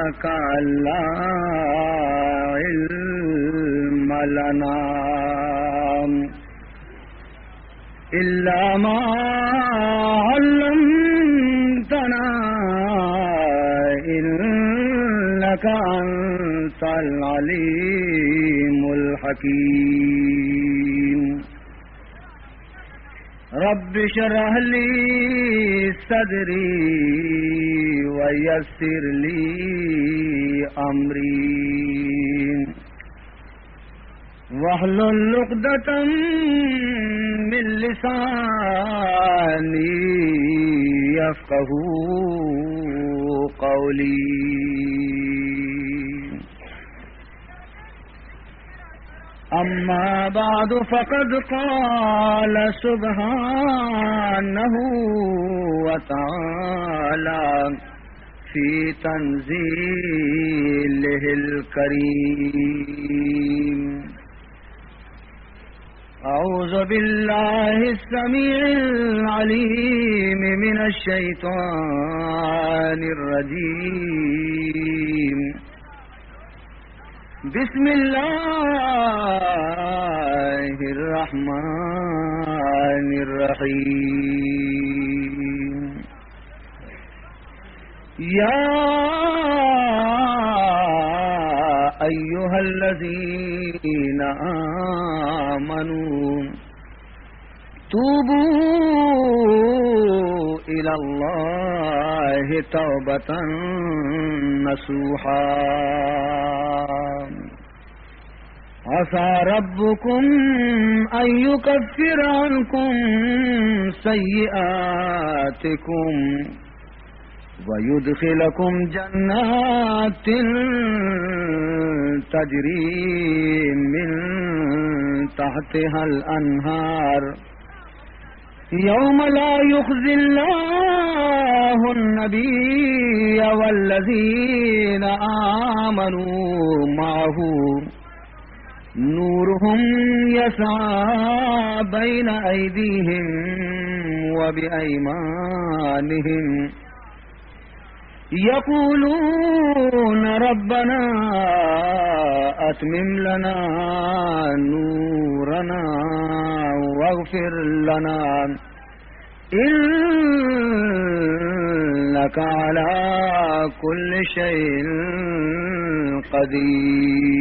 سبحانك لا علم لنا إلا ما علمتنا إنك أنت العليم الحكيم. رب اشرح لي صدري ويسر لي أمري واحلل عقدة من لساني يفقهوا قولي. أما بعد، فقد قال سبحانه وتعالى في تنزيله الكريم: أعوذ بالله السميع العليم من الشيطان الرجيم. بسم الله الرحمن الرحيم. يا أيها الذين آمنوا توبوا إلى الله توبة نصوحا. عسى ربكم أن يكفر عنكم سيئاتكم ويدخلكم جنات تجري من تحتها الأنهار يوم لا يخزي الله النبي والذين آمنوا معه نورهم يسعى بين أيديهم وبأيمانهم يقولون ربنا أتمم لنا نورنا واغفر لنا إنك على كل شيء قدير.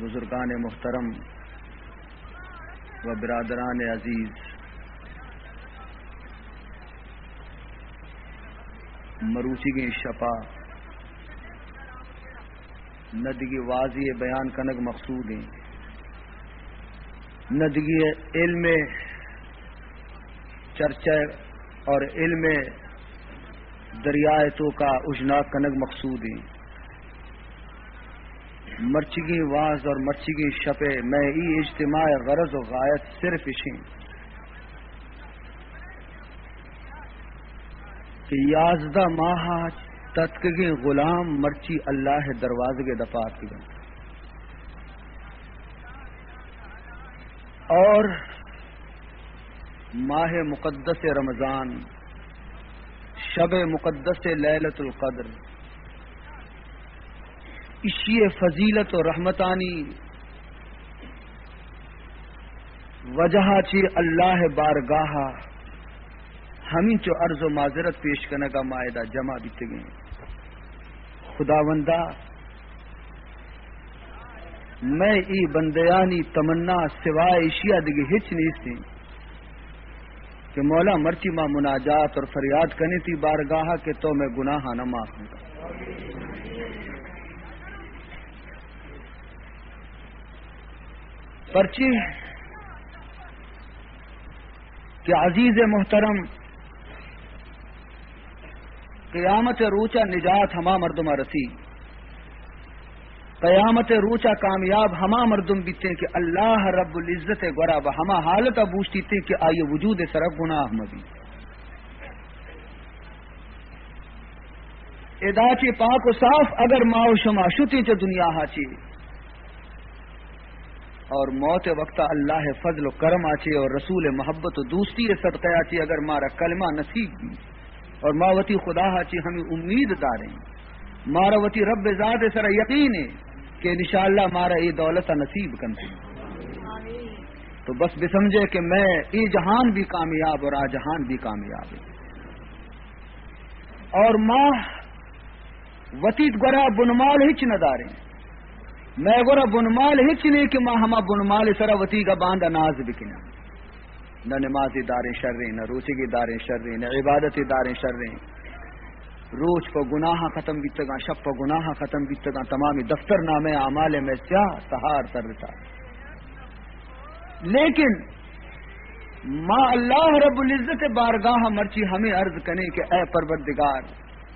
بزرگان محترم و برادران عزیز، مروچیگیں شپا نہ دگہ وازی بیان کنگ مقصود ایں، نہ دگہ علم چرچہ اور علم دریائے توکا اشناک کنگ مقصود ایں۔ مرچیگیں واز اور مرچیگیں شپے مئے ای اجتماع غرض و غایت صرف اشیں کہ یازدہ ماہ تتکگیں غلام مرچی اللہ دروازگ دپا اتکگنت اور ماہ مقدس رمضان، شب مقدس لیلۃ القدر، اشی فضیلت و رحمتانی وجہ چی اللہ بارگاہ ہمینچو عرض و معذرت پیش کنگا ما ادا جمع بیتگیں۔ خداوندا، مئے ای بندیانی تمنا سوائے اشیا دگہ ہچ نیستیں کہ مولا، مرچی ما مناجات اور فریاد کنیں تی بارگاہ کہ تو مئے گناہانا معاف بکن۔ پرچی کہ عزیز محترم، قیامت روچا نجات ہما مردما رسی، قیامت روچا کامیاب ہما مردم بیتیں کہ اللہ رب العزت گورا بہ ہما حالتا بوشتیتیں کہ آئی وجود سرا گناہ مبی۔ ادا چی پاک و صاف اگر ما و شما شتیں چہ دنیا ہا چی، اور موت وقت اللہ فضل و کرم آچے اور رسول محبت و دوستی صدقہ آچے اگر مارا کلمہ نصیب بی اور ما وتی خدا آچے ہمیں امید داریں، مارا وتی رب ذات سر یقین ہے کہ انشاءاللہ مارا اے دولت نصیب کنتے۔ تو بس بسمجھے کہ میں اے جہان بھی کامیاب اور آ جہان بھی کامیاب ہے۔ اور ما وتی گورا بنمال ہچ نہ داریں۔ مئے گورا بنمال ہچ نہیں کہ ما ہما بنمال سرا وتی گا باندا ناز بکناں۔ نہ نمازی داریں شریں، نہ روچگی داریں شریں، نہ عبادتی داریں شریں۔ روچ پہ گناہ ختم بیتگاں، شپ پہ گناہ ختم بیتگاں، تمامی دفتر نامہ اعمال میں سیاہ تہار ترتا۔ لیکن ما اللہ رب العزت بارگاہ مرچی ہمیں عرض کنیں کہ اے پروردگار،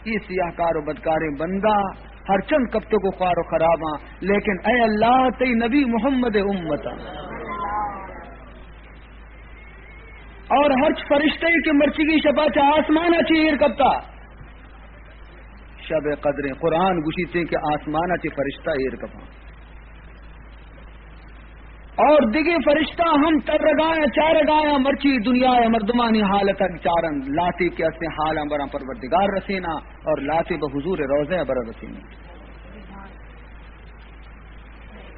اے سیاہ کار و بدکاریں بندہ ہر چند کپتگ و خوار و خراباں، لیکن اے اللہ تئی نبی محمد امتا اور ہرچ فرشتہ کہ مرچیگی شپا چہ آسمانا چہ ایر کپتا، شب قدریں قرآن گوشیتے کہ آسمانا چہ فرشتہ ایر کپاں۔ اور دگہ فرشتہ ہم ترگایاں، چارگایاں، مرچی دنیا ء مردمانی حالت ء چارن، لاتے کہ استیں حالاں براں پروردگار رسینا اور لاتے بہ حضور روضہ ء برا رسینا۔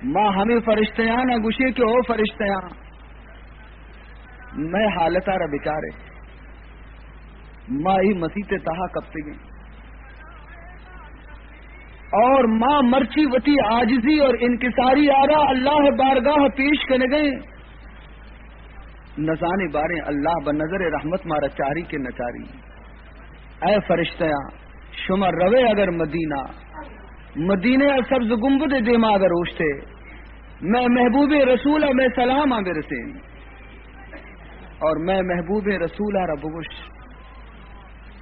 ما ہمیں فرشتیاں گوشے کہ او فرشتیاں، مئے حالت ء را بچارے، ما ای مسیت ء تہا کپتگیں۔ اور ما مرچی وتی عاجزی اور انکساری آرا اللہ بارگاہ پیش کنگئیں۔ نزانے باریں اللہ بہ نظر رحمت مارا چاری کہ نچاری۔ اے فرشتیاں، شما روے اگر مدینہ، مدینہ ء سبز گنبد دیما اگر اوشتے، مئے محبوب رسول ء مئے سلاماں برسین۔ اور مئے محبوب رسول ء را بگوش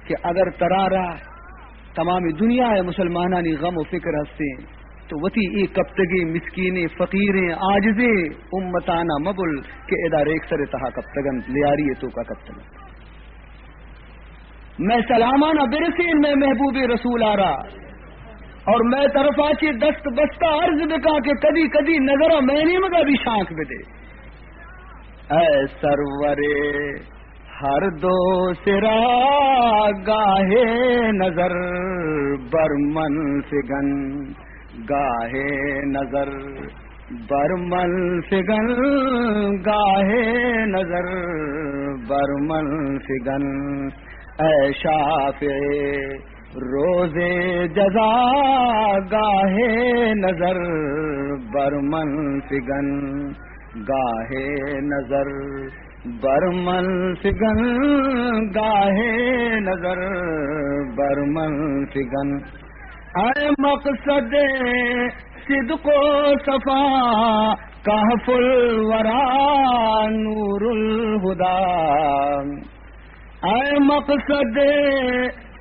کہ اگر ترا را تمامی دنیا ء مسلمانانی غم و فکر ہستیں تو وتی اے کپتگیں مسکینیں فقیریں عاجزیں امتانا مبل کہ ادا ریکسر تہا کپتگنت، لیاری توکا کپتگنت۔ مئے سلامانا برسین مئے محبوب رسول آرا، اور مئے طرفا چہ دست بستہ عرض بکا کہ کدی کدی نظر مئے نیمگا بھی شانک بدے۔ اے سرور ہر دو سرا، گاہے نظر بر من فگن، گاہے نظر بر من فگن، گاہے نظر بر من فگن۔ اے شافع روز جزا، گاہے نظر بر من فگن، گاہے نظر بر من فگن، گاہے نظر بر من فگن۔ اے مقصد صدق و صفا، کہف الورا نور الہدی۔ اے مقصد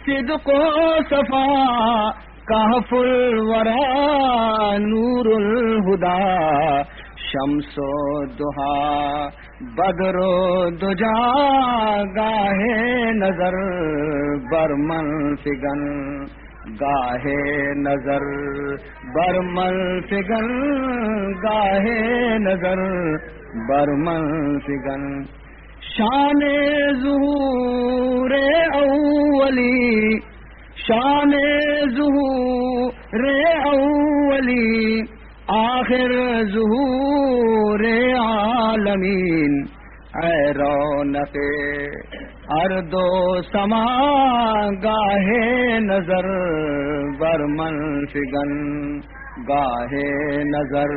صدق و صفا، کہف الورا نور الہدی۔ شمس و ضحی بدر و دجی، گاہے نظر بر من فگن، گاہے نظر بر من فگن، گاہے نظر بر من فگن۔ شان ظہور اولی، شان ظہور اولی، آخر ظہور عالمین۔ اے رونق ارض و سما، گاہے نظر بر من فگن، گاہے نظر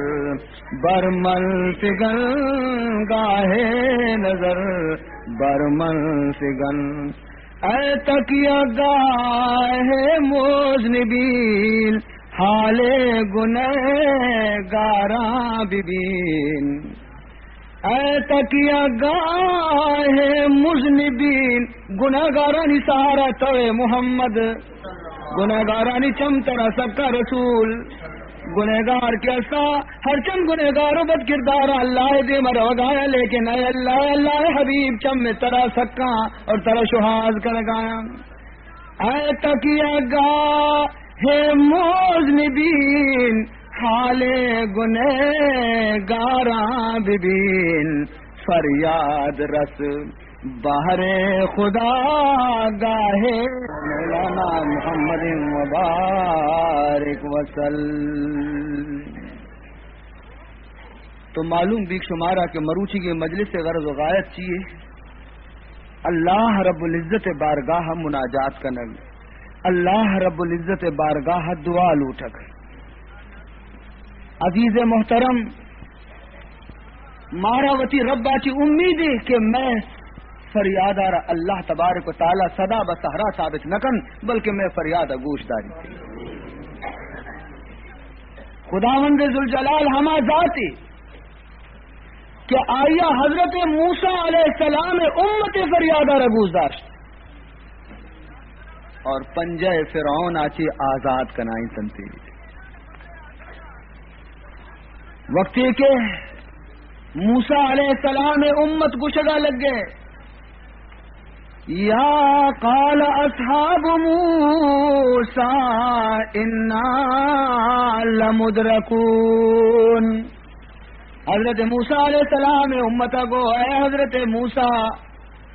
بر من فگن، گاہے نظر بر من فگن۔ اے تکیہ گاہ مذنبین، حال گنہگاراں ببین۔ اے تکیہ گاہ مذنبین، گنہگارانی سہارا توئے محمد۔ گنہگارانی چم ترا سکا رسول۔ گنہگار کہ استا، ہرچند گنہگار و بد کردار اللہ دیما روگایا، لیکن اے اللہ، اللہ حبیب چم ترا سکا اور ترا شوہاز کرگایا۔ اے تکیہ گاہ مذنبین، حال گنہگاراں ببین، فریاد رس بہر خدا گاہے، مولانا محمد مبارک وسلم۔ تو معلوم بیگ شمارا کہ مروچیگیں مجلس غرض و غایت چیے؟ اللہ رب العزت بارگاہ مناجات کنگ، اللہ رب العزت بارگاہ دعا لوٹگ۔ عزیز محترم، مارا وتی رب ءَ چی امید ایں کہ مئے فریادا را اللہ تبارک و تعالی سدا بہ صحرا ثابت نہ کن، بلکہ مئے فریاد ءَ گوش داری۔ خداوند ذوالجلال ہما ذاتے کہ آیا حضرت موسیٰ علیہ السلام امت فریادا را گوش داشت اور پنجہ فرعون ءَ چی آزاد کنائیں تنتی۔ وقتی کہ موسیٰ علیہ السلام امت گشگا لگے، یا قال اصحاب موسیٰ انا لمدرکون۔ حضرت موسیٰ علیہ السلام امتا گو، اے حضرت موسیٰ،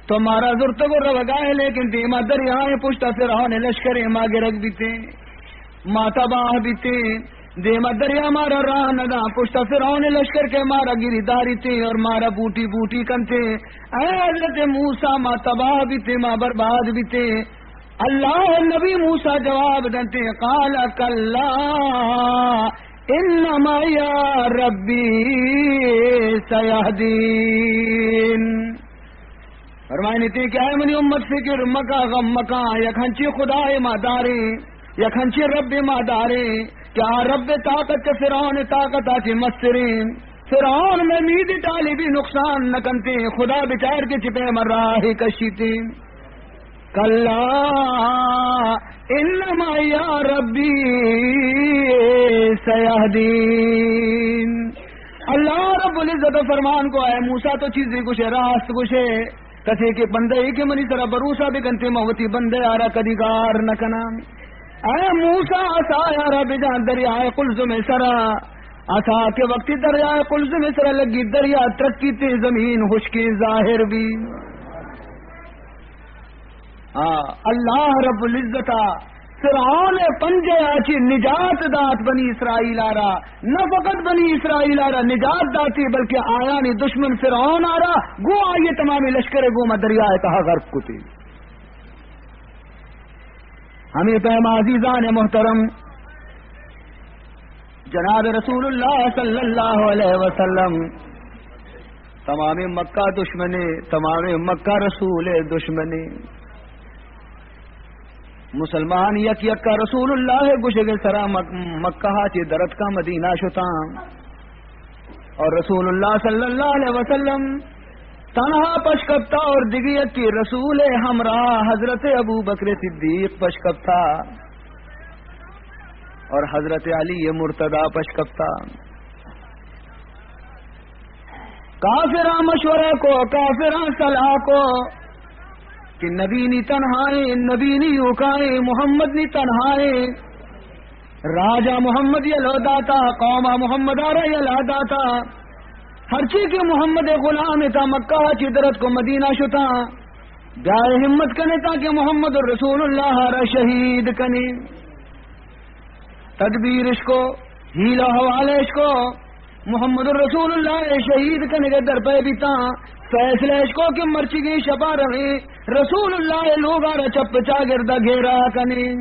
تو مارا زرتگ و روگائے، لیکن دیما دریائے پشتا فرعون لشکر ما گرگ بیتے، ما تباہ بیتے۔ دیما دریا مارا راہ ندا، پشتا فرعون لشکر کہ مارا گری داریتے اور مارا بوٹی بوٹی کنتے۔ اے حضرت موسیٰ، ما تباہ بیتے، ما برباد بیتے۔ اللہ نبی موسیٰ جواب دنتے، قال کلا ان معی ربی سیہدین۔ فرمائنیتے کہ اے منی امت، فکر مکا، غم مکا، یک ہنچی خدائے ما داریں، یک ہنچی رب ما داریں کہ آ رب طاقت چہ فرعون طاقت آ چی مستریں۔ فرعون مئے مید ٹالی بھی نقصان نہ کنتے، خدا بچار کے چپے مر راہ کشیتے۔ کلا ان معی ربی سیہدین۔ اللہ رب العزت فرمان کو، اے موسیٰ، تو چیزی گوشے، راست گوشے۔ کسے کہ بندے کہ منی سرا بھروسہ بکنتے، من وتی بندے آرا کدی گار نہ کناں۔ اے موسیٰ، عصا آرا بجان دریائے قلزم سرا۔ عصا کہ وقتی دریائے قلزم سرا لگی، دریا ترکیتے، زمین ہشکیں ظاہر بی۔ ہاں، اللہ رب العزت ءَ فرعون ءِ پنجہ ءَ چہ نجات دات بنی اسرائیل ءَ را۔ نہ فقط بنی اسرائیل ءَ را نجات داتی، بلکہ آیانی دشمن فرعون ءَ را گوں آئی تمامی لشکر گوما دریا ءِ تہا غرق کتی۔ ہمے پیم عزیزان محترم، جناب رسول اللہ صلی اللہ علیہ وسلم، تمام مکہ دشمنے، تمام مکہ رسول دشمنے۔ مسلمان یک یک رسول اللہ گشگ سرا مک-، مکہ چہ درت کا مدینہ شتاں۔ اور رسول اللہ صلی اللہ علیہ وسلم تنہا پش کپتا اور دگہ یکی رسول ہمراہ حضرت ابو بکر صدیق پش کپتا اور حضرت علی مرتضی پش کپتا۔ کافراں مشورہ کو، کافراں صلاح کو کہ نبی نی تنہائیں، نبی نی اوکائیں، محمد نی تنہائیں۔ راجا محمد یلہ داتا، قوما محمد آرا یلہ داتا۔ ہرچی کہ محمد غلام تا مکہ چی درت کو مدینہ شتا، بیائے ہمت کنے تاکہ محمد رسول اللہ را شہید کنے۔ تدبیر اشکو، حیلہ حوالہ اشکو، محمد رسول اللہ شہید کنگے درپے بیتا۔ فیصلہ اشکو کہ مرچگیں شپا رویں، رسول اللہ لوگا را چپ چاگردا گھیرا کنیں۔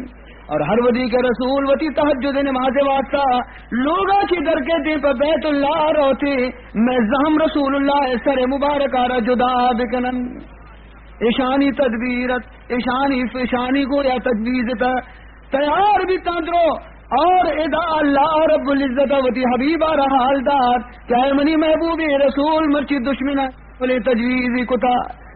اور ہر وھدی کہ رسول وتی تہجد نماز واسطہ لوگا چی درکیتیں، پہ بیت اللہ روتیں، مئے زہم رسول اللہ سر مبارک آرا جدا بکنن۔ اشانی تدبیر ات، اشانی، اشانی گویا تجویز تا تیار بیتاں درو۔ اور ادا اللہ رب العزت وتی حبیب آرا حال دات کہ اے منی محبوب رسول، مرچی دشمن بلے تجویزی کتا۔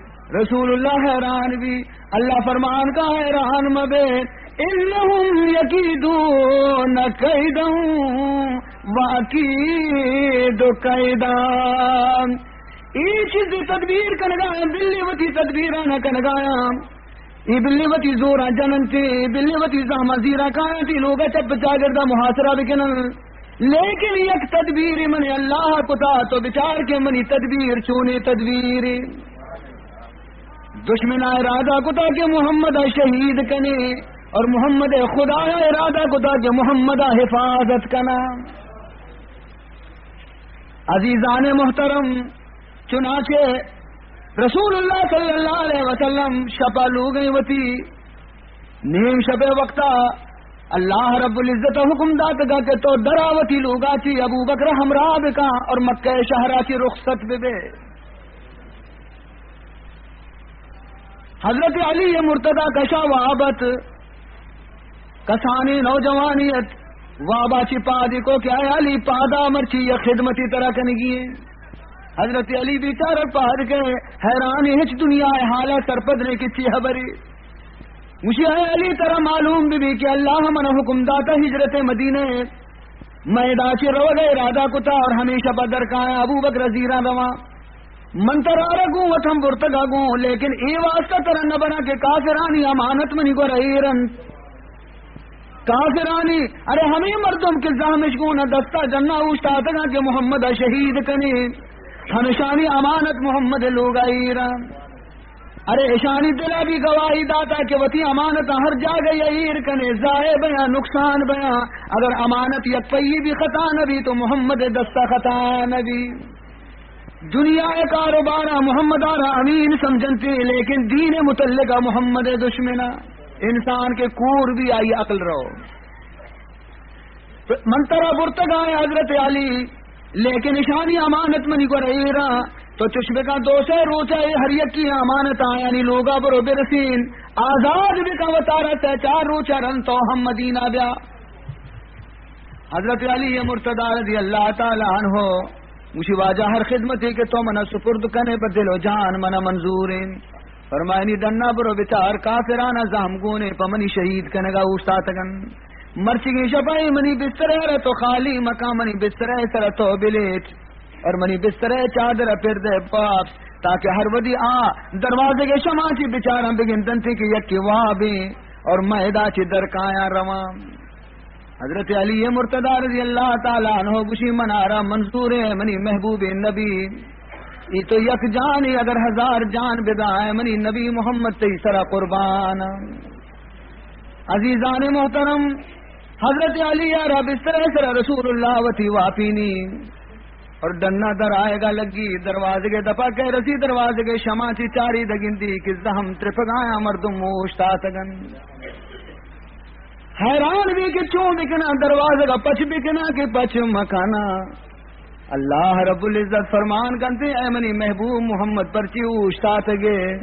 رسول اللہ حیران بی، اللہ فرمان کا حیران مبے، انہم یکیدون کیدا و اکید کیدا۔ اے چیز تدبیر کنگا، بلے وتی تدبیرانا کنگا۔ اے بلے وتی زوراں جننت، اے بلے وتی زہماں زیراں کاینت، اے لوگا چپ چاگردا محاصرہ بکنن۔ لیکن یک تدبیر من اللہ کتا، تو بچار کہ منی تدبیر چونیں تدبیر۔ دشمن ارادہ کتا کہ محمد شہید کنے، اور محمد خدا ارادہ کتا کہ محمد حفاظت کنا۔ عزیزان محترم، چنانچہ رسول اللہ صلی اللہ علیہ وسلم شپا لوگئے وتی نیم شپ وقتا اللہ رب العزت حکم داتگا کہ تو درا وتی لوگا چی ابو بکر ہمراہ بکا اور مکہ شہرا چی رخصت ببے۔ حضرت علی مرتضی کشا وابت، کسانی نوجوانی ات، وابا چی پادی کو کہ اے علی پادا، مرچی یک خدمتی ترا کنگی ہے۔ حضرت علی بیچارہ پاد کے حیران، ہچ دنیا حالا سرپد نے کہ چی خبری۔ گوشی اے علی ترا معلوم بی بی کہ اللہ من حکم داتا ہجرت مدینہ، میں دا چی روگ ارادہ کتا اور ہمیشہ پا درکایا ابو بکر زیرا رواں۔ من ترا را گوں وت ہم برتگا گوں، لیکن اے واسطہ ترا نہ براں کہ کافرانی امانت منی گورا ایر انت۔ کافرانی، ارے ہمے مردم کہ زہمش گوں نہ دستا جنا اوشتاتگاں کہ محمد شہید کنے، ہمشانی امانت محمد لوگا ایر انت۔ ارے اشانی دلا بھی گواہی داتا کہ وتی امانت ہر جاگہ یا ایر کنے، ضائع بیاں، نقصان بیاں، اگر امانت یک پئی بھی خطا نہ بی تو محمد دستا خطا نہ بی۔ دنیا ء کاروبار ء محمد ء را امین سمجھنتے، لیکن دین ء متعلق ء محمد ء دشمن ء۔ انسان کہ کور بی آئی عقل رو۔ من ترا برتگا ایں حضرت علی، لیکن اشانی امانت منی گور ایرا۔ تو چش بکن، دو سے روچا اے ہر یکی امانت آیانی لوگا برو برسین، آزاد بکن وتارا، سے چار روچا رند تو ہم مدینہ بیا۔ حضرت علی مرتضی رضی اللہ تعالی عنہ گوشی، واجہ ہر خدمتے کہ تو منا سپرد کنے پہ دل و جان منا منظور انت۔ فرمائنی، ڈنا برو بچار کافرانا زہم گونے پہ منی شہید کنگا اوشتاتگن۔ مرچگیں شپائی منی بسترے را تو خالی مکان، منی بسترے سر تو بلیٹ اور منی بسترے چادر پر دے پاپس، تاکہ ہر ودی آ دروازے کے شما چی بچاراں بگندنتے کہ یکی وابیں اور میں ادا چی درکایاں رواں۔ حضرت علی مرتضی رضی اللہ تعالی عنہ گوشی، منارا منظور ہے منی محبوب نبی، ای تو یک جانی اگر ہزار جان بدا ہے منی نبی محمد تئی سرا قربان۔ عزیزان محترم، حضرت علی را بستر سرا رسول اللہ وتی واپینی اور ڈنا در آئے گا لگی، دروازے کے دپا کے رسی، دروازے کے شما چی چاری دگندی کہ زہم ترپگایا مردم اوشتاتگن۔ حیران بی کہ چون بکنا، دروازہ کا پچ بکنا کہ پچ مکانا۔ اللہ رب العزت فرمان کنتے، اے منی محبوب محمد، پرچی اوشتاتگے،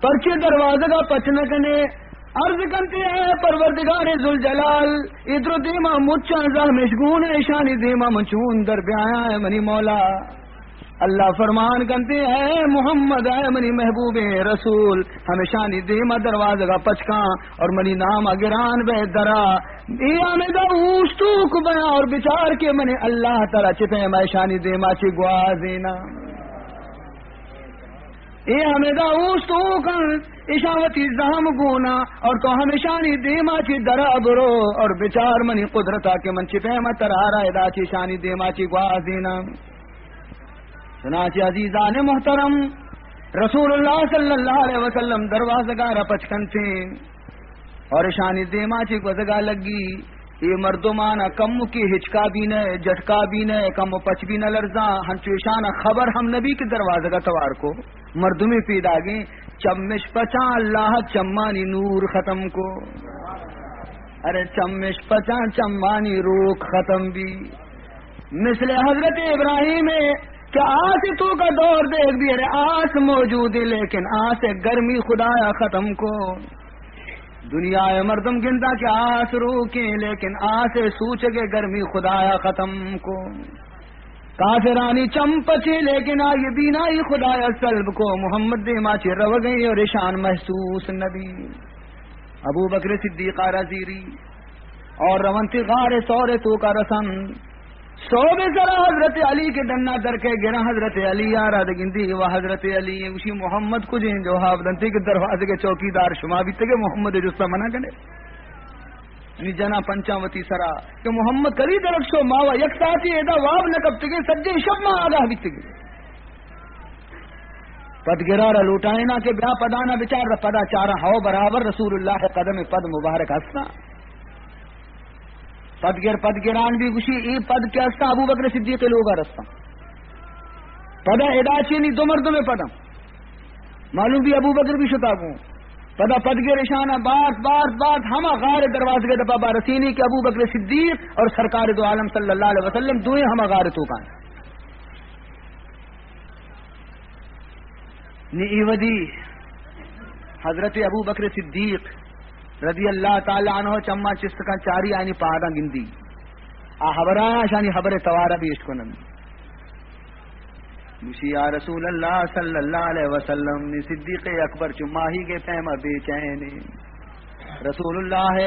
پرچی دروازہ کا پچ نہ کنے؟ عرض کنتے، اے پروردگار ذوالجلال، ادرو دیما مچاں زہمش گون، اشانی دیما من چون در بیایا، اے منی مولا۔ اللہ فرمان کنتے، اے محمد، اے منی محبوب رسول، ہمشانی دیما دروازگا پچکاں اور منی نام گران بے درا۔ اے ہمیدا اوشتوک بیاں اور بچار کے منی اللہ تعالی چہ پیما اشانی دیما چی گوازینا۔ اے ہمیدا اوشتوکاں، اشاں وتی زہم گونا اور تو ہمشانی دیما چی درا برو اور بچار منی قدرتا کہ من چہ پیما ترا را ادا چی اشانی دیما چی گوازینا۔ چنانچہ عزیزان محترم، رسول اللہ صلی اللہ علیہ وسلم دروازگا را پچ کنتے اور اشانی دیما چی گوزگا لگی۔ اے مردمانا کم کی ہچکا بھی نہ، جٹکا بھی نہ، کم و پچ بھی نہ لرزاں، ہنچو اشانا خبر ہم نبی کہ دروازگا توار کو۔ مردمی پیداگیں، چمش پچاں اللہ چمانی نور ختم کو۔ ارے چمش پچاں چمانی روک ختم بھی۔ مثل حضرت ابراہیم ہے کہ آس تو کا دور دیکھ بھی، ارے آس موجود ہے، لیکن آس گرمی خدایا ختم کو۔ دنیا مردم گندا کہ آس روکیں، لیکن آس سوچگے گرمی خدایا ختم کو۔ کافرانی چم پچے، لیکن آئی بینائی خدایا سلب کو۔ محمد دیما چے روگیں اور اشان محسوس نبی۔ ابو بکر صدیق آ را زیری اور رونتی غار ثور تو کا رسن۔ صحب سرا حضرت علی کے ڈنا در کے گرا، حضرت علی آ را دگندی و حضرت علی گوشی، محمد کجیں؟ جواب دنتی کہ دروازے کے چوکیدار شما بیتے کہ محمد جستا منع کنے۔ نی جنا پنچاں وتی سرا کہ محمد کدی درکشو، ما و یک ساعتی ادا واب نہ کپتگیں، سجیں شپ ما آگاہ بیتگیں۔ پدگرا را لوٹائینا کہ بیا پدانا بچار، پدا چارا ہو برابر رسول اللہ قدم پد مبارک ہستاں۔ پدگر پدگران بی گوشی، اے پد کہ ہستاں ابو بکر صدیق لوگا رستاں۔ پدا ادا چینی دو مردم پدم معلوم بی ابو بکر بی شتا گوں۔ پدا پدگر اشانا بارت، بارت، بارت، ہما غار دروازگے دپا با رسینی کہ ابو بکر صدیق اور سرکار دو عالم صلی اللہ علیہ وسلم دوئیں ہما غار توکان۔ نی ای ودی حضرت ابو بکر صدیق رضی اللہ تعالی عنہ چما چست کن، چاری آنی پاداں گندی۔ آ حبرا اشانی حبر توارا بی اشکنن۔ گوشی، یا رسول اللہ صلی اللہ علیہ وسلم، نی صدیق اکبر چو ماہیگے پیما بے چینے۔ رسول اللہ،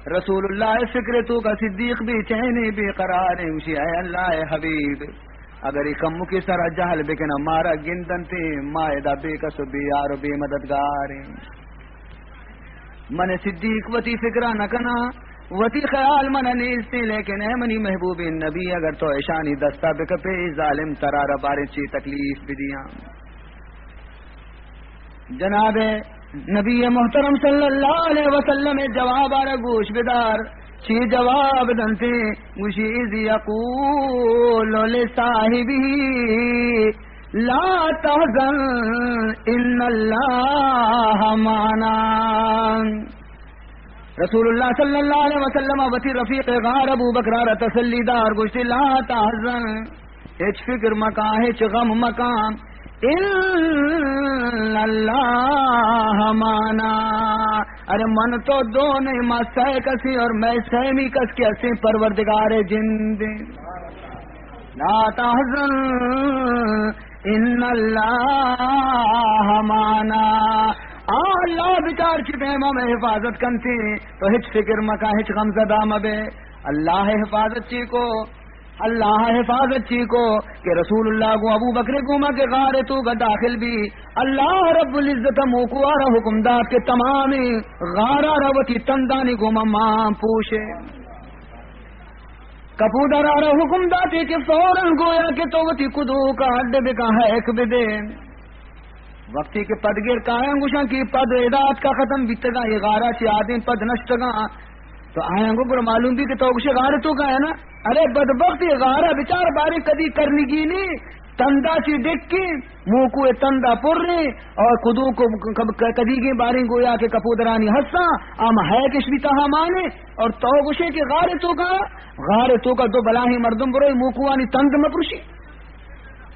رسول اللہ فکر توکا صدیق بے چینے، بے قرارے۔ گوشی، اے اللہ حبیب، اگر اے کمکے سرا جہل بکناں، مارا گندنتے، ما ادا بے کس و بے یار و بے مددگاریں۔ من صدیق وتی فکرا نہ کناں، وتی خیال من نیستی، لیکن اے منی محبوبیں نبی، اگر تو اشانی دستا بکپے، ظالم ترا را باریں چی تکلیف بدیاں۔ جناب نبی محترم صلی اللہ علیہ وسلم جواب آرا گوش بدار، چی جواب دنتے؟ گوشی، اذ یقول لصاحبہ لا تحزن ان اللہ معنا۔ رسول اللہ صلی اللہ علیہ وسلم وتی رفیق غار ابو بکر را تسلی دار، گوشتی، لا تحزن، ہچ فکر مکاں، ہچ غم مکاں، ان اللہ معنا، ارے من تو دو نہیں، ما سہ کسی اور میں سہمی کس کے ہستیں پروردگار جند۔ لا تحزن ان اللہ معنا۔ آ اللہ بچار چی پیما میں حفاظت کنتی، تو ہچ فکر مکا، ہچ غم زدہ مبے۔ اللہ حفاظت چی کو، اللہ حفاظت چی کو کہ رسول اللہ گوں ابو بکر گوما کہ غار توکا داخل بی، اللہ رب العزت موکو آرا حکم دات کہ تمامی غارا را وتی تندانی گوما مان پوشے۔ کپودرا را حکم داتے کہ فوراً گویا کہ تو وتی کدوکا اڈ بکن، ہیک بدے۔ وقتی کہ پدگر کایاں گوشاں کہ پد ادا اتکا ختم بیتگاں، اے غارا چی آدیں پد نشتگاں، تو آیاں گو گڑا معلوم بی کہ تو گوشے غار توکا ہے نا۔ ارے بدبخت، اے غارا بچار بارے کدی کرنگی نی، تندا چی ڈکیں، موکو تندا پریں، اور کدوکو ک-، ک-، کدیگیں باریں گویا کہ کپودرانی ہستاں، آ ما ہیکش بی تہا مانے، اور تو گوشے کہ غار توکا، غار توکا دو بلاہیں مردم برو، موکوانی تند مپروشی۔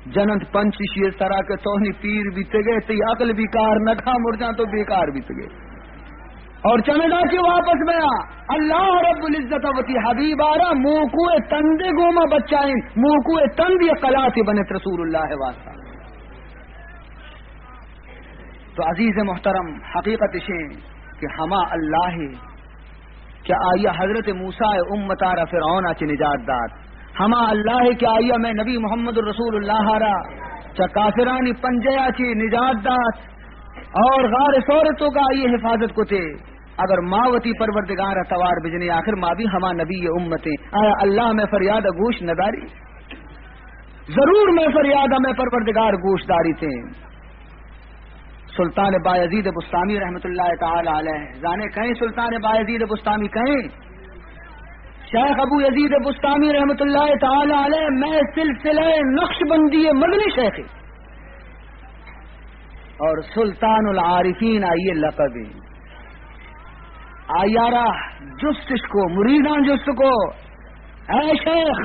جننت پنچ شیر سرا کہ تو نی پیر بیتگے، تئی عقل بی کار نہ کا، مرجاں تو بیکار بیتگے۔ اور چمیدا چی واپس بیا، اللہ رب العزت وتی حبیب آرا موکو تندے گوما بچائیں، موکو تند یہ قلاتے بنت رسول اللہ واسطہ۔ تو عزیز محترم، حقیقت اشیں کہ ہما اللہ کہ آیا حضرت موسیٰ امتا را فرعون چی نجات دات، ہما اللہ کہ آیا میں نبی محمد رسول اللہ را چہ کافرانی پنجیا چی نجات دات اور غار ثور توکا آئی حفاظت کتے۔ اگر ما وتی پروردگار توار بجنے، آخر ما بھی ہما نبی امتیں۔ آیا اللہ میں فریاد گوش نداری؟ ضرور میں فریاد میں پروردگار گوش داری تھے۔ سلطان بایزید بسطامی رحمت اللہ تعالی علیہ، زانے کہیں سلطان بایزید بسطامی کہیں؟ شیخ ابو یزید بسطامی رحمت اللہ تعالی علیہ میں سلسلہ نقشبندی مدنی شیخ اور سلطان العارفین آئیے لقب ہیں۔ آیارا جستش کو، مریداں جست کو، اے شیخ،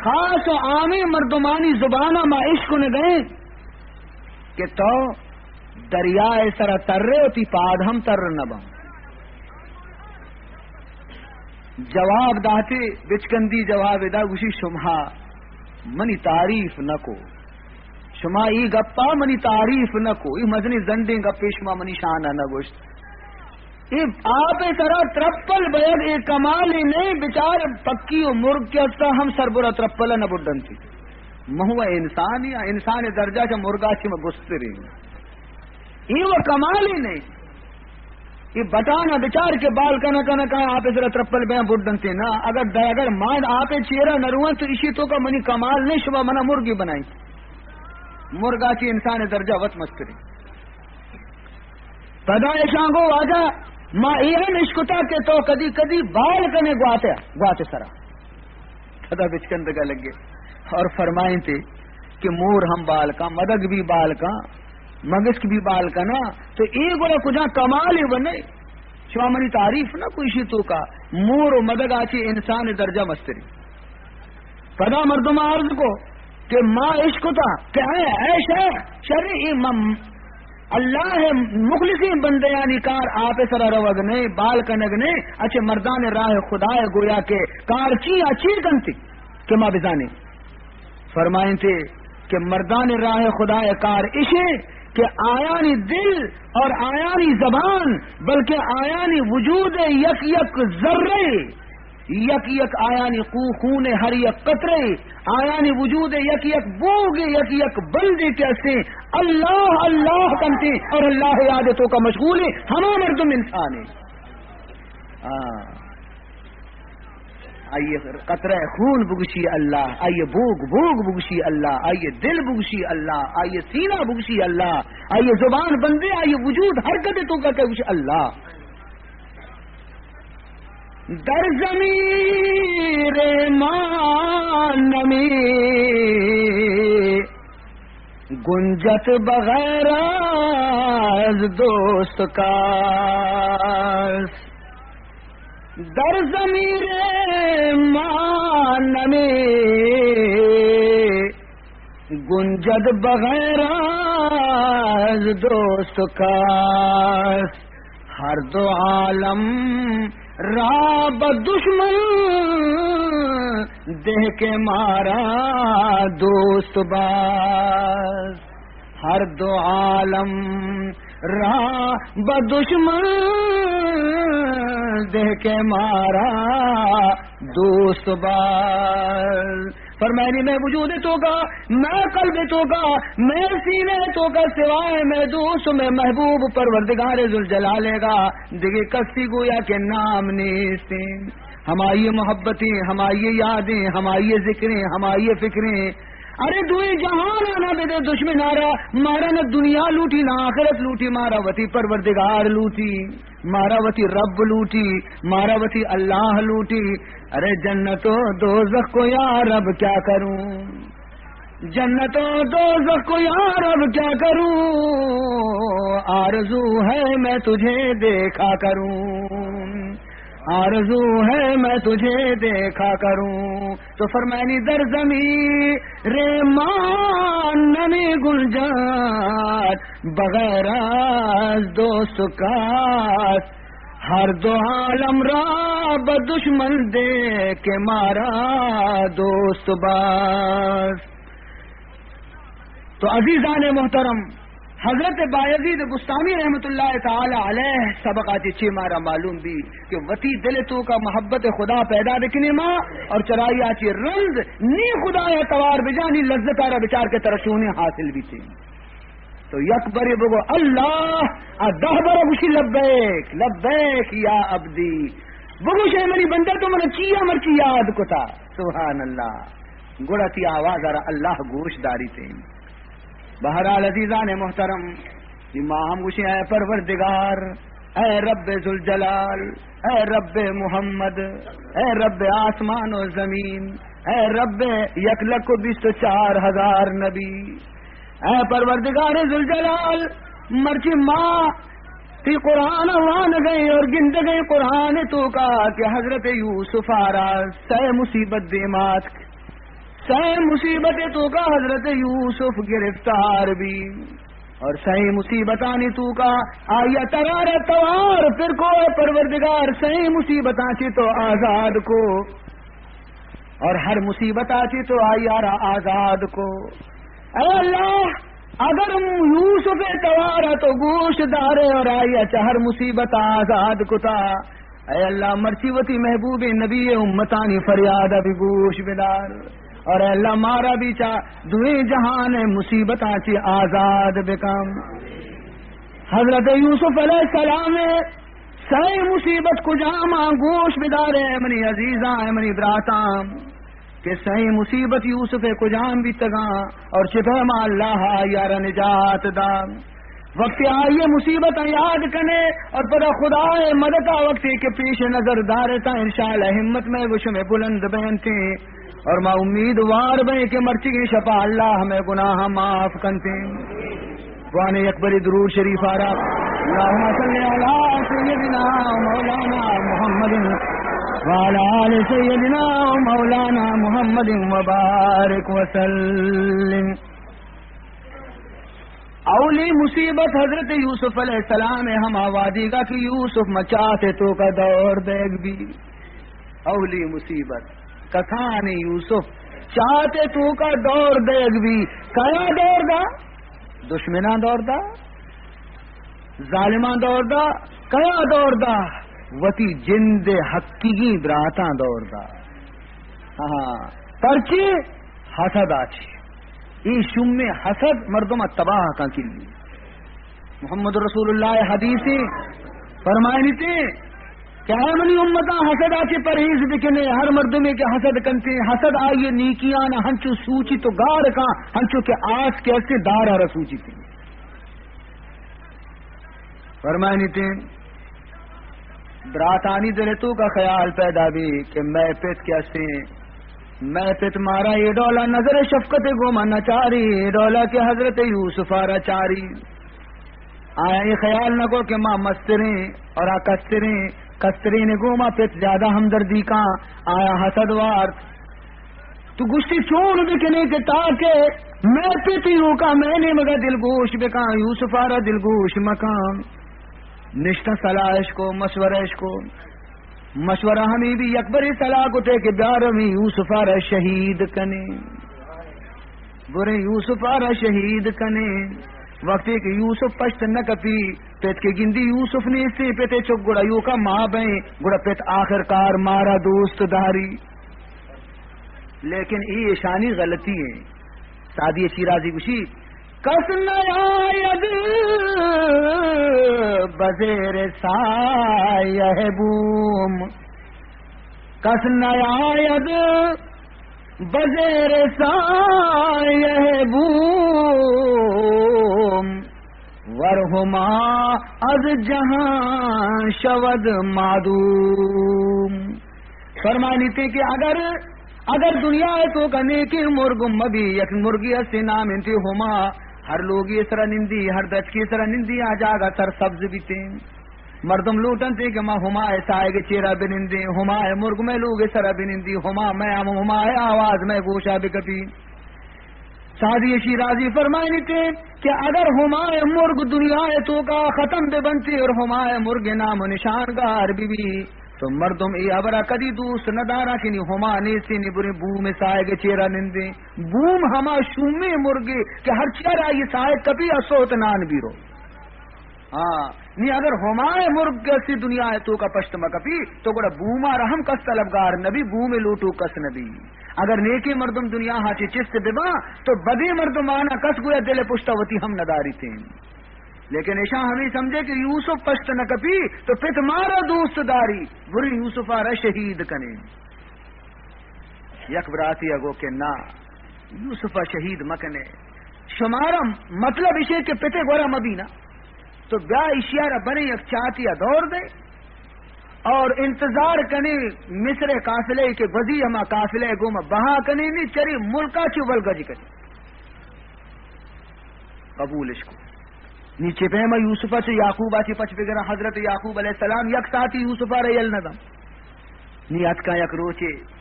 خاص و عامی مردمانی زبانا ما اشکنگیں کہ تو دریائے سرا ترے و تی پاد ہم تر نباں۔ جواب داتے، بچکندی جواب دا، گوشی، شما منی تعریف نکو، شما ای گپا منی تعریف نکو، ای مزنی زنڈیں گپے شما منی شان نگوشت۔ اے آپ ء سرا ترپل بیگ اے کمالے نئے، بچار پکی و مرگ کہ استا ہم سربرا ترپل نہ بڈنتی۔ من و انسان یا انسان درجہ چہ مرگا چی ما گستریں۔ اے و کمالے نئے۔ اے بٹانا بچار کہ بال کنا کنا کنا آپ سرا ترپل بیاں بڈنتے نا۔ اگر در، اگر مان آپ چیرا نروان تو اشی توکا منی کمال نہیں، شما منا مرگی بنائیں۔ مرگا چی انسان درجہ وت مستری۔ پدا ایشاں گو واجہ، ما اے ہم اشکتا کہ تو کدی کدی بال کنے گواتے، گواتے سرا۔ پدا بچکندگا لگے اور فرمائیں تے کہ مور ہم بال کا، مدگ بھی بال کا، مگسک بھی بال کا نا، تو اے گڑا کجا کمال ہے وہ نہیں۔ شما منی تعریف نہ کوئی شی توکا، مور و مدگ آچی انسان درجہ مستری۔ پدا مردم عرض کو کہ ما اشکتا کہ اے، اے شیخ، شر اے مم-، اللہ مخلصیں بندیانی کار آپ سرا روگ نے، بال کنگ نے، اچھے مردان راہ خدا گویا کہ کار چی آ چی کنتی کہ ما بزانیں۔ فرمائنتے کہ مردان راہ خدا کار اشے کہ آیانی دل اور آیانی زبان، بلکہ آیانی وجود یک یک ذرے، یک یک آیانی قو-، خون ہر یک قطرے، آیانی وجود یک یک بوگ، یک یک بندے کہ اسے اللہ اللہ کنتے اور اللہ یاد توکا مشغول ہے، ہما مردم انسان ہے۔ ہاں۔ آئی قطرہ خون بگشی اللہ، آئی بوگ بوگ بگشی اللہ، آئی دل بگشی اللہ، آئی سینہ بگشی اللہ، آئی زبان بندے، آئی وجود حرکت توکا کہ گشی اللہ۔ در ضمیر ما نمی گنجت بغیر از دوست کس۔ در ضمیر ما نمی گنجد بغیر از دوست کس۔ ہر دو عالم را به دشمن ده که مارا دوست بس۔ ہر دو عالم را به دشمن ده که مارا دوست بس۔ فرمائنی، مئے وجود توکا، مئے قلب توکا، مئے سینہ توکا سوائے مئے دوست، مئے محبوب پروردگار ذوالجلال گا دگہ کسی گویا کہ نام نیستیں۔ ہمائی محبتیں، ہمائی یادیں، ہمائی ذکریں، ہمائی فکریں۔ ارے دوئیں جہان آنا بدے دشمن آرا، مارا نہ دنیا لوٹی نہ آخرت لوٹی، مارا وتی پروردگار لوٹی، مارا وتی رب لوٹی، مارا وتی اللہ لوٹی۔ ارے جنت و دوزخ کو یا رب کیا کروں، جنت و دوزخ کو یا رب کیا کروں، آرزو ہے میں تجھے دیکھا کروں، آرزو ہے میں تجھے دیکھا کروں۔ تو فرمائنی در ضمیر ما نمی گنجد بغیر از دوست کس۔ ہر دو عالم را به دشمن ده که مارا دوست بس۔ تو عزیزان محترم، حضرت بایزید بستامی رحمت اللہ تعالی علیہ سبق آتی چی مارا معلوم بی کہ وتی دل توکا محبت خدا پیدا بکنی ما اور چرائی آتی رند نی خدا یا توار بجانی لذت آرا بچار کے ترشونی حاصل بیتی۔ تو یک برے بگو اللہ، آ دہ برے گوشی لبیک، لبیک یا عبدی۔ بگو شے منی بندہ تو من چیا مرچی یاد کتا۔ سبحان اللہ۔ گڑا تی آواز آرا اللہ گوش داری تے۔ بہرحال عزیزان محترم، ما ہم گوشی اے پروردگار، اے رب ذوالجلال، اے رب محمد، اے رب آسمان و زمین، اے رب یک لکھ و بیست و چار ہزار نبی، اے پروردگار ذوالجلال، مرچی ما تی قرآن وان گئے اور گند گئے قرآن توکا کہ حضرت یوسف آرا سہ مصیبت دیمات، سہ مصیبت توکا حضرت یوسف گرفتار بی اور سہ مصیبتانی توکا آیا ترار توار پر کو، اے پروردگار سہ مصیبتاں چی تو آزاد کو۔ اور ہر مصیبت آتی تو آئی آرا آزاد کو۔ اے اللہ، اگر یوسف توارا تو گوش دارے اور آئی چہ ہر مصیبت آزاد کتا، اے اللہ، مرچی وتی محبوب نبی امتانی فریاد بھی گوش بدار، اور اے اللہ، مارا بھی چا دوئیں جہان مصیبتاں چی آزاد بکم۔ حضرت یوسف علیہ السلام سئیں مصیبت کجام آں؟ گوش بدارے منی عزیزاں، منی براتاں، کہ سئیں مصیبت یوسف کجام بیتگاں اور چہ پیما اللہ آئی ءَ را نجات دا۔ وقتی آئی مصیبت یاد کنے اور پدا خدا مدد وقتی کہ پیش نظر دارے تا انشاءاللہ ہمت میں گوش میں بلند بینتے۔ اور ما امیدوار بئیں کہ مرچیگیں شپا اللہ ہمے گناہ معاف کنتے۔ وان یک بری درود شریف آرا، اللهم صل على سيدنا مولانا محمد وعلى آل سيدنا مولانا محمد وبارك وسلم۔ اولی مصیبت حضرت یوسف علیہ السلام ہما وادیگا کہ یوسف مچاتے توکا دور دیگ بی۔ اولی مصیبت کسانی یوسف چاتے توکا دور دیگ بی۔ کیا دور دا؟ دشمناں دور دا؟ ظالماں دور دا؟ کیا دور دا؟ وتی جند حقیقی براتاں دور دا۔ ہاں، پرچے؟ حسد آچی۔ اے شومیں حسد مردم تباہ کن کلی۔ محمد رسول اللہ حدیث فرمائنیتے کہ اے منی امتاں حسد آچے پرہیز بکنے، ہر مردمے کہ حسد کنتے، حسد آئیے نیکیاں ہنچو سوچی تو گار کاں، ہنچو کہ آس کہ اسے دار ہر سوچی تے۔ فرمائنیتے براتانی دل توکا خیال پیدا بی کہ مئے پت کہ اسے، مئے پت مارا اے ڈولا نظر شفقت گوما نچاری، اے ڈولا کہ حضرت یوسف آرا چاری۔ آیا اے خیال نہ کو کہ ما مستریں اور آ کستریں، کستریں نے گوما پت زیادہ ہمدردی کا، آیا حسد وارت۔ تو گوشتی چون بکنے کہ تاکہ مئے پتی روکا مئے نیمگا دلگوش بکاں، یوسف آرا دلگوش مکاں۔ نشتہ صلاحش کو، مشورہش کو۔ مشورہ ہمیں بھی یک بری صلاح کو تے کہ بیارمی یوسف آرا شہید کنے۔ برے یوسف آرا شہید کنے۔ وقتی کہ یوسف پشت نہ کپی، پت کے گندی یوسف نیستی، پتے چک گڑا یوکا ماں بئیں، گڑا پت آخر کار مارا دوست داری۔ لیکن اے اشانی غلطی ایں۔ سعدی شیرازی گوشی، کس نیاید بزیر سایہ بوم، کس نیاید بزیر سایہ بوم، ور ہما از جہاں شود معدوم۔ فرمائنیتے کہ اگر، اگر دنیا توکا نیکیں مرگ مبی، یک مرگی اسے نام انتی ہما، ہر لوگی سرا نندی، ہر دچکی سرا نندی، آ جاگہ سر سبز بیتے۔ مردم لوٹنتے کہ ما ہما سائگ چیرا بنندیں، ہما مرگ مئے لوگ سرا بنندی، ہما مئے ہم، ہما آواز مئے گوشا بکپی۔ سعدی شیرازی فرمائنیتے کہ اگر ہمائے مرگ دنیا توکا ختم بہ بنتی اور ہمائے مرگ نام و نشان گار بہ بی، تو مردم اے ہبرا کدی دوست نہ دارا کہ نی ہما نیستی، نی بریں بوم سائگ چیرا نندیں۔ بوم ہما شومیں مرگے کہ ہر چیرا آئی سائگ کپی، اسوت نان بیرو۔ ہاں، نی اگر ہمائے مرگ کسی دنیا توکا پشت مکپی، تو گڑا بوما را ہم کس طلبگار نبی، بوم لوٹو کس نبی۔ اگر نیکیں مردم دنیا ہا چہ چست بباں، تو بدیں مردم آنا کس گویا دل پشتا وتی ہم نداریتیں۔ لیکن اشاں ہمیں سمجھے کہ یوسف پشت نکپی، تو پت مارا دوست داری، بریں یوسف آرا شہید کنیں۔ یک براتی ء گو کہ نا، یوسف ء شہید مکنے، شمارا مطلب اشے کہ پتے گورا مبینا، تو بیا اشیارا بنے یک چاتی ء دور دے اور انتظار کنے مصر قافلے کہ گوزی ہما قافلے گوما بہا کنے نی چری ملکا چو ولگج کنے۔ قبولش کو۔ نی چہ پیما یوسف ء چہ یعقوب ء چہ پچ بگراں، حضرت یعقوب علیہ السلام یک ساعتی یوسف ء را یل نہ داں۔ نی اتکاں یک روچے،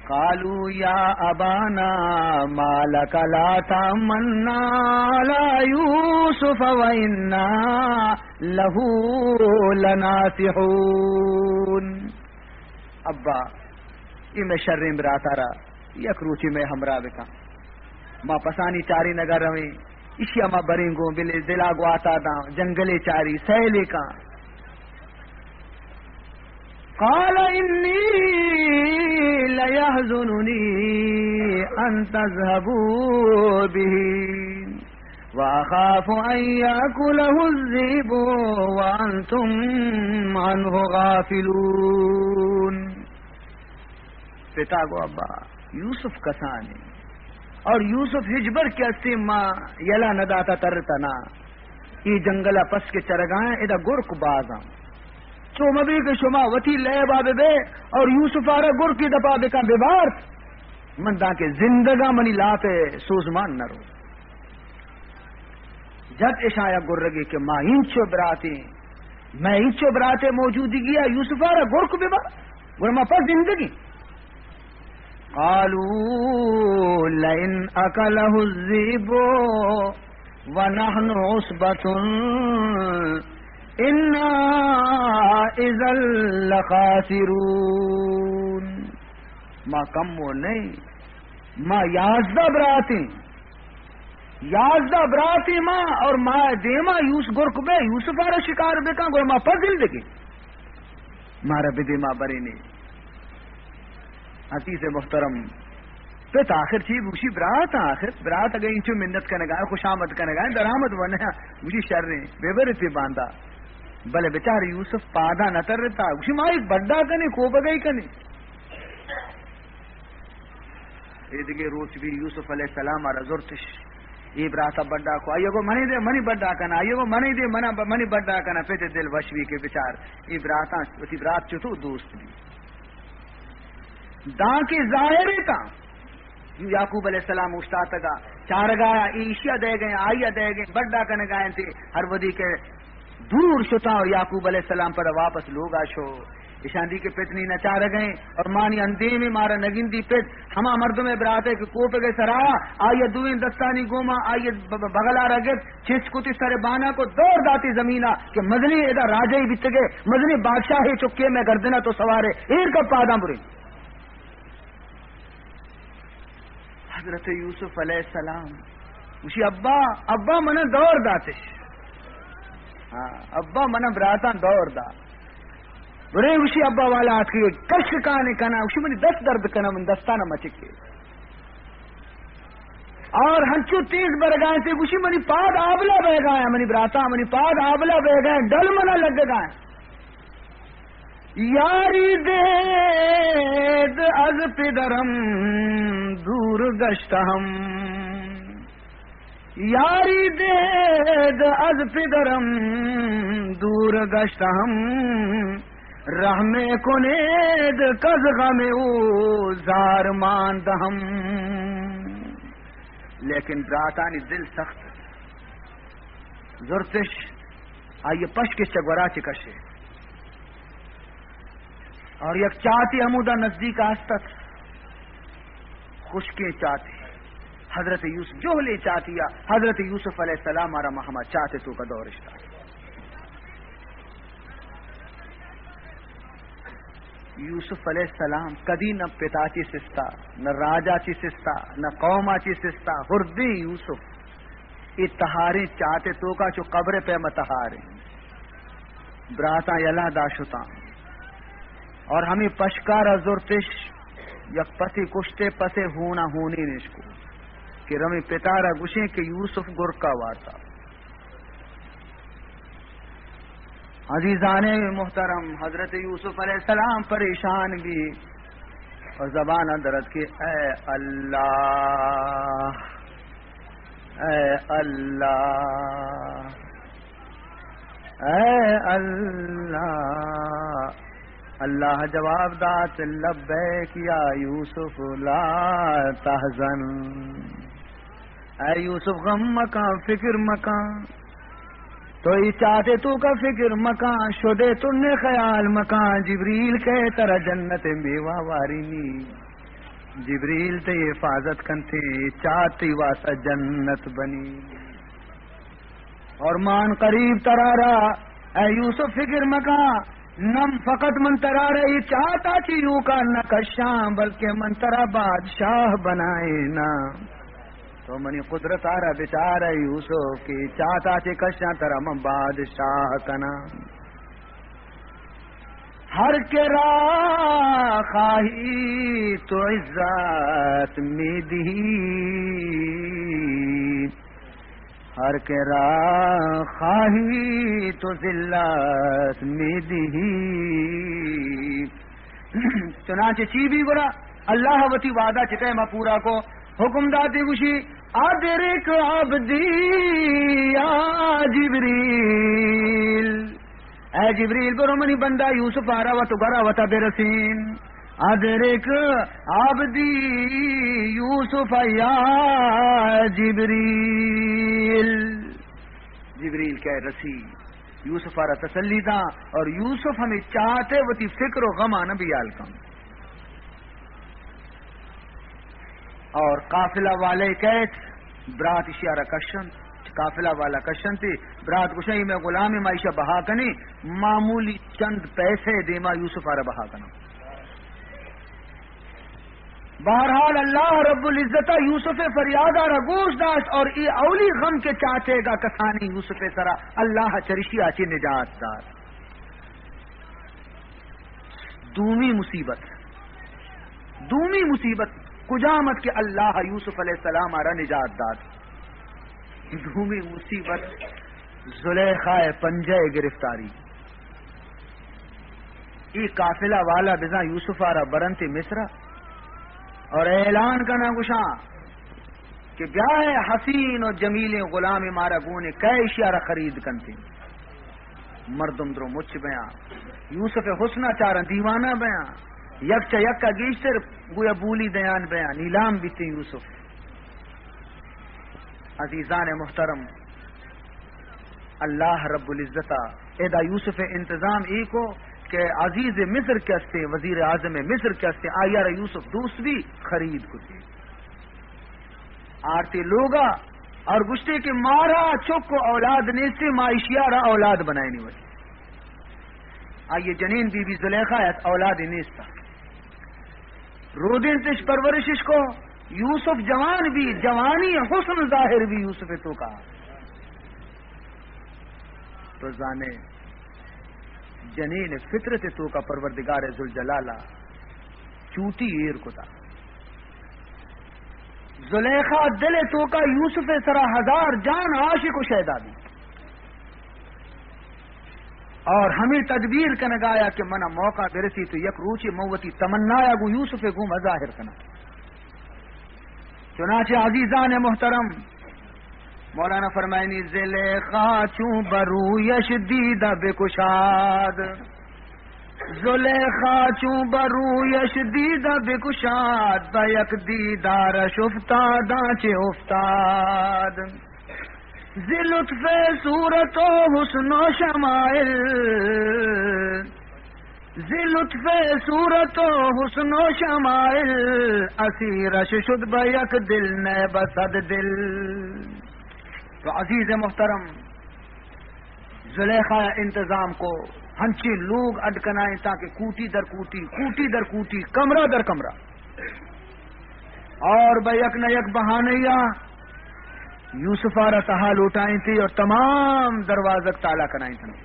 قالوا يا أبانا ما لك لا تأمنا على يوسف وإنا له لناصحون۔ ابا، اے مئے شریں براتارا یک روچے مئے ہمراہ بکن۔ ما پسانی چارینگا رویں، اشیا ما بریں گوں بلے دلا گواتا داں، جنگلے چاری، سیلے کاں۔ قال إني ليحزنني أن تذهبوا به۔ وأخاف أن يأكله الذئب وأنتم عنه غافلون۔ پتا گو ابا، یوسف کسانے، اور یوسف ہچبر کہ استے ما یلا نہ داتا ترتنا۔ اے جنگل ء پس کہ چرگائیں، ادا گرک بازاں۔ چو مبی کہ شما وتی لیبا ببے اور یوسف آرا گرکی دپا بکن ببارت، من دانکہ زندگاں منی لاپ سوزمان نہ رو۔ جت اشاں یک گرگے کہ ما اینچو براتیں، مئے اینچو براتے موجودگی ء یوسف آرا گرک ببا، گڑا ما پس زندگی۔ قالوا لئن أكله الذئب ونحن عصبة إنا إذا لخاسرون۔ ما کم و نہیں، ما یازدہ براتیں، یازدہ براتیں ما، اور ما دیما یوس گرک بے، یوسف آرا شکار بکن، گڑا ما پس زندگی۔ مارا بدے ما برینی۔ عزیز محترم، پت آخر چی گوشی؟ برات آخر، برات اگہ اینچو منت کنگا، خوش آمد کنگا، درآمد ونہ، گوشی شریں، بے برتی باندا۔ بلے بچار یوسف پادا نہ ترتا، گوشی ما ایک بڈا کنے، کوبگئی کنے۔ اے دگہ روچ بی یوسف علیہ السلام آرا زرتش، اے براتا بڈا کو، آئیے گو منی دے، منی بڈا کنا، آئیے گو منی دے، منا ب-، منی بڈا کنا، پت دل وش بی کہ بچار، اے براتاں، وتی برات چتو دوست بی۔ دانکہ ظاہر تاں، یعقوب علیہ السلام اوشتاتگا، چارگایا، ایشیا دے گئے، آئیا دے گئے، بڈا کنگا انتے، ہر ودی کہ دور شتاں اور یعقوب علیہ السلام پدا واپس لوگا شو۔ اشاں دی کہ پت نی نچارگ ایں اور مانی اندیم مارا نگندی پت، ہما مردم برات ہے کہ کوپگ سرا آئی دوئیں دستانی گوما آئی ب-، ب-، بغلا را گپت، چست کتی سر بانا کو دور داتی زمینا کہ مزنی ادا راجہ بیتگے، مزنی بادشاہ چکے میں گردنا تو سوارے، ایر کا پاداں برے۔ حضرت یوسف علیہ السلام گوشی، ابا، ابا منا دور داتش۔ ہاں، ابا منا براتاں دور دا۔ برے گوشی، ابا والا آتکی کش کانے کنا، گوشی منی دست درد کنا، من دستانا مچکے۔ اور ہنچو تیز برگائیں تے گوشی منی پاد آبلا بہ گایا، منی براتا منی پاد آبلا بہ گایا، ڈل منا لگ گایا۔ یاری دید از پدرم دور گشتہم، یاری دید از پدرم دور گشتہم، رحم کنید کز غم او زار ماندہم۔ لیکن براتانی دل سخت زرتش، آئی پشک چہ گورا چہ کشے۔ اور یک چاتی ہمودا نزدیک آستت، خشکیں چاتی، حضرت یوسف، جہلیں چاتی یا حضرت یوسف علیہ السلام آرا ہما چاتے توکا دورشتا۔ یوسف علیہ السلام کدی نہ پتا چی سستا، نہ راجا چی سستا، نہ قوما چی سستا۔ ہردیں یوسف اے تہاریں چاتے توکا چو قبر پیما تہاریں۔ براتاں یلا دا شتاں اور ہمیں پشکارا زرتش، یک پتے کشتے، پتے ہونا ہونی نشکو کہ رمیں پتارا گوشیں کہ یوسف گرکا وارتا۔ عزیزان محترم، حضرت یوسف علیہ السلام پریشان بی اور زبان درد کہ اے اللہ، اے اللہ، اے اللہ۔ اللہ جواب دات، لبیک یا یوسف لا تحزن۔ اے یوسف، غم مکاں، فکر مکاں، تو ای چاتے توکا فکر مکاں، شدے تو نے خیال مکاں، جبریل کئے ترا جنت میوہ وارینی، جبریل تئی حفاظت کنتے، چاتے واسطہ جنت بنی۔ اور مان قریب ترارا، اے یوسف فکر مکاں، نم فقط من ترارا ای چاتا چی یوکا نہ کشاں، بلکہ من ترا بادشاہ بنائے نا۔ تو منی قدرت آرا بچار اے یوسف کہ چاتا چے کشاں ترا من بادشاہ کناں۔ ہر کہ را خواہی تو عزت می دہی، ہر کہ را خواہی تو ذلت می‌دہی۔ چنانچہ چی بی گڑا اللہ وتی وعدہ چہ ٹائم ءَ پورا کو، حکم داتی گوشی، ادرک عبدی یا جبریل، اے جبریل، برو منی بندہ یوسف ءَ را وت گورا وتا برسین۔ ادرک عبدی یوسف یا جبریل۔ جبریل کہ رسی، یوسف ءَ را تسلی داں اور یوسف ہمے چاتے وتی فکر و غم ءَ نہ بیال کن۔ اور قافلہ والے کئیت، برات اشی ءَ را کشنت، قافلہ والا کشنت، برات گوشن، اے مئے غلامے، ما ایشی ءَ بہا کنیں، معمولی چند پیسے دیما یوسف ءَ را بہا کناں۔ بہرحال اللہ رب العزت ءَ یوسف ءِ فریاد ءَ را گوش داشت اور اے اولی غم کہ چاٹیگا کسانی یوسف ءِ سرا، اللہ چریشی ءَ چہ نجات دات۔ دومی مصیبت، دومی مصیبت کجام ات کہ اللہ یوسف علیہ السلام ءَ را نجات دات؟ دومی مصیبت زلیخا ءِ پنجہ ءِ گرفتاری۔ اے قافلہ والا بزاں یوسف ءَ را برنت مصر ءَ اور اعلان کناں گوشاں کہ بیا اے حسین و جمیلیں غلامے مارا گون ایں، کئے ایشی ءَ را خرید کنت؟ مردم درو مچ بیاں، یوسف ءِ حسن ءَ چاراں دیوانہ بیاں، یک چہ یک ءَ گیشتر گویا بولی دیان بیاں، نیلام بیتیں یوسف۔ عزیزان محترم، اللہ رب العزت ءَ ادا یوسف ءِ انتظام اے کو کہ عزیز مصر کہ استیں، وزیر اعظم مصر کہ استیں، آئی ءَ را یوسف دوست بی، خرید کتی۔ آرتی لوگا اور گوشتی کہ مارا چک و اولاد نیستی، ما ایشی ءَ را اولاد بنائینی وتی۔ آئی ءِ جنین بی بی زلیخا ات، اولادے نیستا۔ رودینتش، پرورشش کو، یوسف جوان بی، جوانی حسن ظاہر بی یوسف ءِ توکا۔ تو زانے جنین ءِ فطرت ءِ توکا پروردگار ذوالجلال ءَ چوٹی ایر کتا۔ زلیخا دل ءِ توکا یوسف ءِ سرا ہزار جان عاشق و شیدا بی۔ اور ہمے تدبیر کنگایا کہ منا موقع برسی تو یک روچے من وتی تمنایا گوں یوسف ءَ گوں مظاہر کناں۔ چنانچہ عزیزان محترم، مولانا فرمائنی، زلیخا چون برویش دیدہ بکشاد، زلیخا چون برویش دیدہ بکشاد، بہ یک دیدارش افتاداں چہ افتاد۔ ز لطف صورت و حسن و شمائل، ز لطف صورت و حسن و شمائل، اسیرش شد بہ یک دل نئے بہ صد دل۔ تو عزیز محترم، زلیخا انتظام کو، ہنچیں لوگ اڈ کنائیں تاکہ کوٹی در کوٹی، کوٹی در کوٹی، کمرہ در کمرہ، اور بہ یک نہ یک بہانہ یا یوسف ءَ را تہا لوٹائینتی اور تمام دروازگ تالا کنائینتنت۔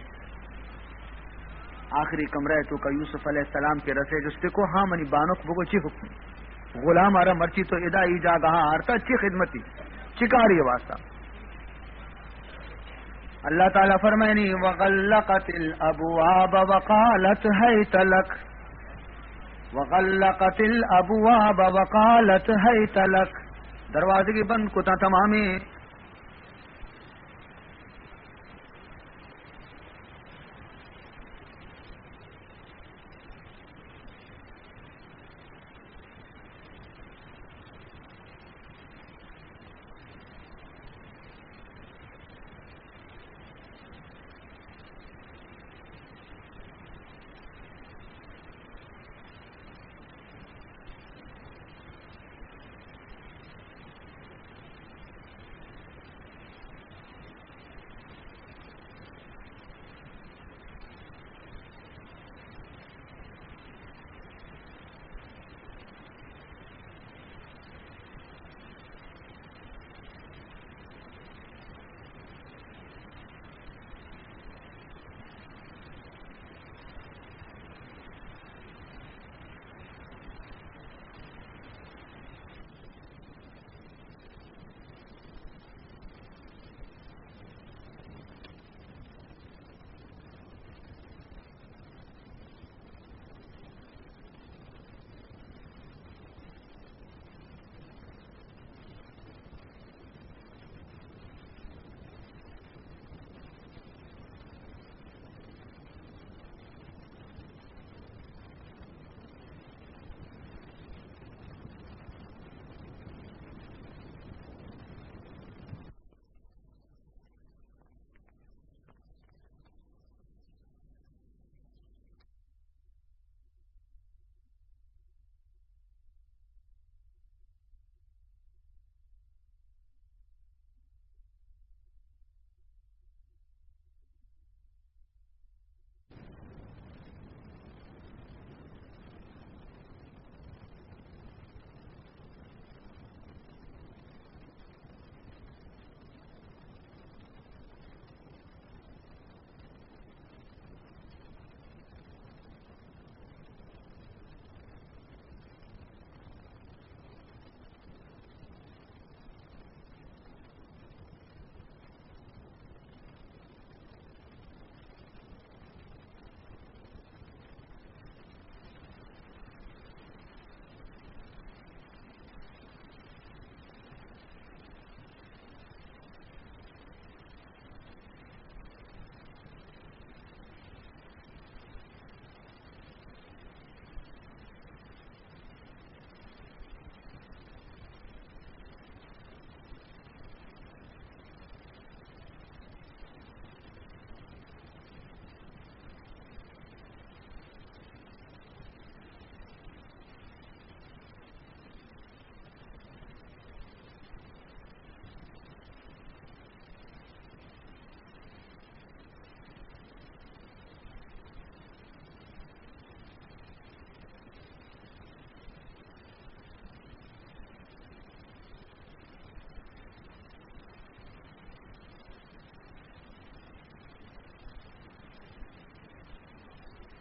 آخری کمرہ ءِ توکا یوسف علیہ السلام کہ رسے، جستے کو، ہاں منی بانک، بگو چی حکم؟ غلام ءَ را مرچی تو ادا ای جاگہ ءَ آرتا، چی خدمتی، چی کاری واسطہ؟ اللہ تعالی فرمائنی، وغلقت الابواب وقالت هيت لك، وغلقت الابواب وقالت هيت لك، دروازگے بند کتاں تمامیں۔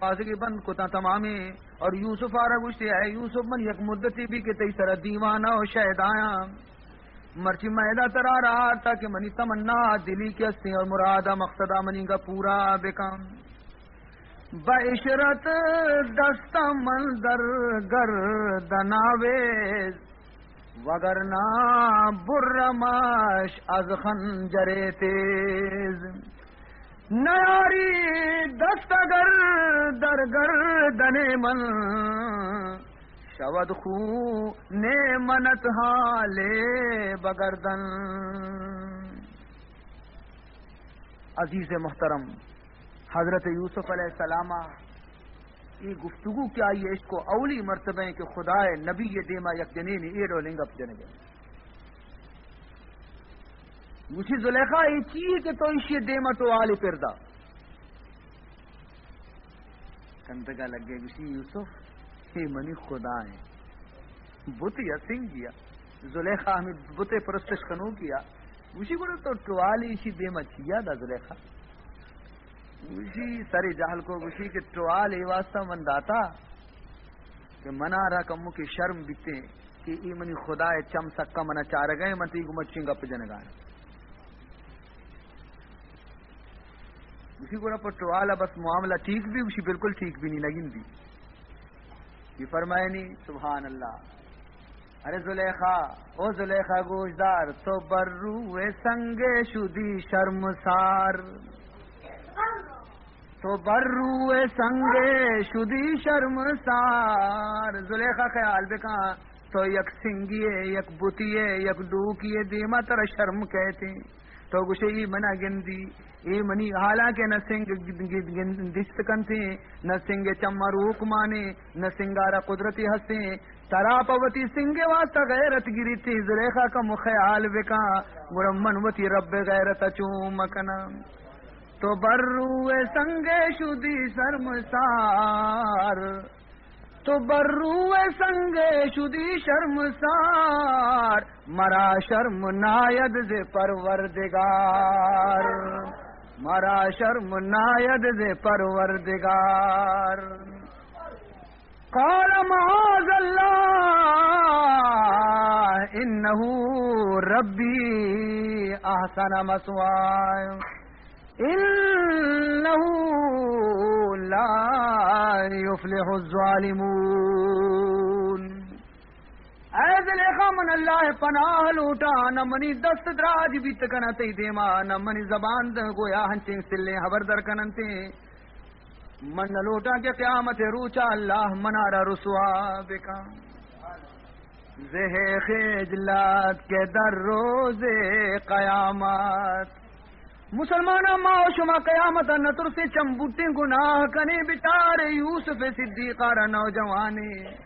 دروازگے بند کتاں تمامیں، اور یوسف آرا گوشتے، اے یوسف، من یک مدتے بی کہ تئی سرا دیوانہ و شیدایاں، مرچی میدا ترا را آرتا کہ منی تمنا دلی کہ استیں اور مرادا مقصدا منی گا پورا بکن۔ بہ عشرت دست من در گردن آویز، وگرنہ برمش از خنجر تیز۔ نیاری دست اگر در گردن من، شود خون منت حال بگردن۔ عزیز محترم، حضرت یوسف علیہ السلام ء اے گفتگو کہ آئی اشکو، اولی مرتبہ ایں کہ خدائے نبی ء دیما یک جنینے اے ڈولیں گپ جنگے۔ گوشی، زلیخا، اے چی اے کہ تو ایشی دیما ٹوالی پر دا؟ کندگا لگے، گوشی، یوسف، اے منی خدا ایں۔ بت یا سنگیا۔ زلیخا ہمیں بتے پرستش کنوکیا۔ گوشی، گڑا تو ٹوالی ایشی دیما چیا دا زلیخا؟ گوشی، سرے جہل کو، گوشی کہ ٹوال اے واسطہ من داتا کہ منا را کمو کہ شرم بیتے کہ اے منی خدا اے، چم سکا منا چارگا ایں، من تئی گو مچیں گپ جنگا۔ گوشی، گڑا پہ ٹوالا بس معاملہ ٹھیک بی؟ گوشی، بالکل ٹھیک بی نی، نگندی۔ یہ فرمائنی، سبحان اللہ۔ ارے زلیخا، او زلیخا گوشدار، تو بر روئے سنگ شدی شرمسار۔ تو بر روئے سنگ شدی شرمسار۔ زلیخا، خیال بکن، تو یک سنگی ئے، یک بتی ئے، یک ڈوکی ئے، دیما ترا شرم کئیت۔ تو گوشے، اے منا گندی، اے منی، حالانکہ نہ سنگ گ-، گ-، گ-، دیست کنت ایں، نہ سنگ چما روک مان ایں، نہ سنگارا قدرتے ہست ایں۔ ترا پہ وتی سنگ واسطہ غیرت گریت ایں، زلیخا، کمو خیال بکن، گڑا من وتی رب غیرت چون مکناں۔ تو بر روئے سنگ شدی شرمسار۔ تو بر روئے سنگ شدی شرمسار، مرا شرم ناید ز پروردگار، مرا شرم ناید ز پروردگار۔ قال معاذ الله إنه ربي أحسن مثواي إنه لا يفلح الظالمون۔ اے زلیخا، من اللہ پناہ لوٹاں، نہ منی دست دراج بیت کناں تئی دیما، نہ منی زبان د-، گویا ہنچیں سلیں حبر در کننت۔ من نہ لوٹاں کہ قیامت روچا اللہ منارا رسوا بکن۔ زہ خجلت کہ در روز قیامت۔ مسلماناں، ما و شما قیامت ء نہ ترسیں، چم بوٹیں گناہ کنیں، بچار یوسف صدیق ء را، نوجوانے،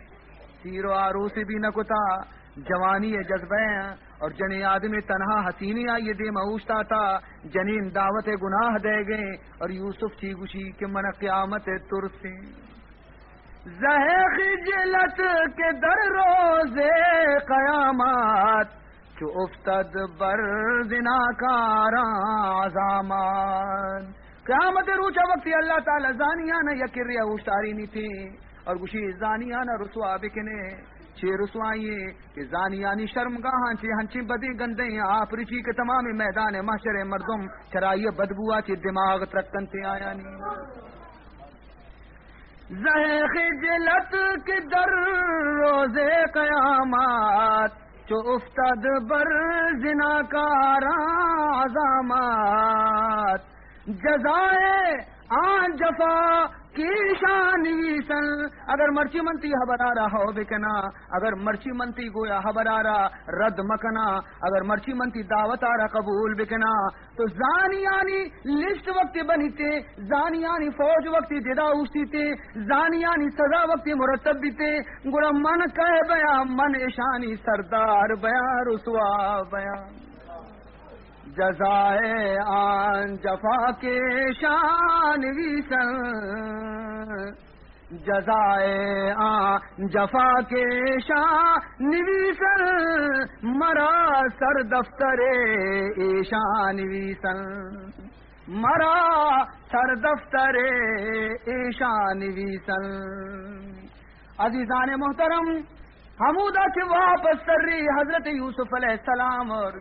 سیر و آروسے بھی نہ کتا، جوانی ء جذبہ ء اور جنیں آدمے تنہا حسینے آئی ء دیم ء اوشتاتا، جنین دعوت ء گناہ دئیگیں اور یوسف چی گوشی کہ من قیامت ء ترسیں۔ زہ خجلت کہ در روز قیامت، چو افتد بر زناکاراں عظامت۔ قیامت روچ وقتی اللہ تعالی زانیان یک کریا اوشتارینیت اور گوشی، زانیان رسوا بکنے۔ چے رسوائی کہ زانیانی شرمگاہاں چے ہنچیں بدیں گندیں آپ رچی کہ تمام میدان محشر مردم چرائی بدبوا چے دماغ ترکنتے آیانی۔ زہ خجلت کہ در روز قیامت، چو افتد بر زناکاراں عظامت۔ جزائے آں جفا کیشاں نویسن۔ اگر مرچی من تی حبرارا ہو بکنا، اگر مرچی من تی گویا حبرارا رد مکنا، اگر مرچی من تی دعوتارا قبول بکنا، تو زانیانی لسٹ وقتی بنیتے، زانیانی فوج وقتی جدا اوشتیتے، زانیانی سزا وقتی مرتب بیتے، گڑا من کہہ بیاں، من اشانی سردار بیاں، رسوا بیاں۔ جزائے آن جفا کیشان ویسن۔ جزائے آں جفا کیشاں نویسن، مرا سر دفتر ایشاں نویسن۔ مرا سر دفتر ایشان نویسن۔ عزیزان محترم، ہمودا کہ واپس تری حضرت یوسف علیہ السلام اور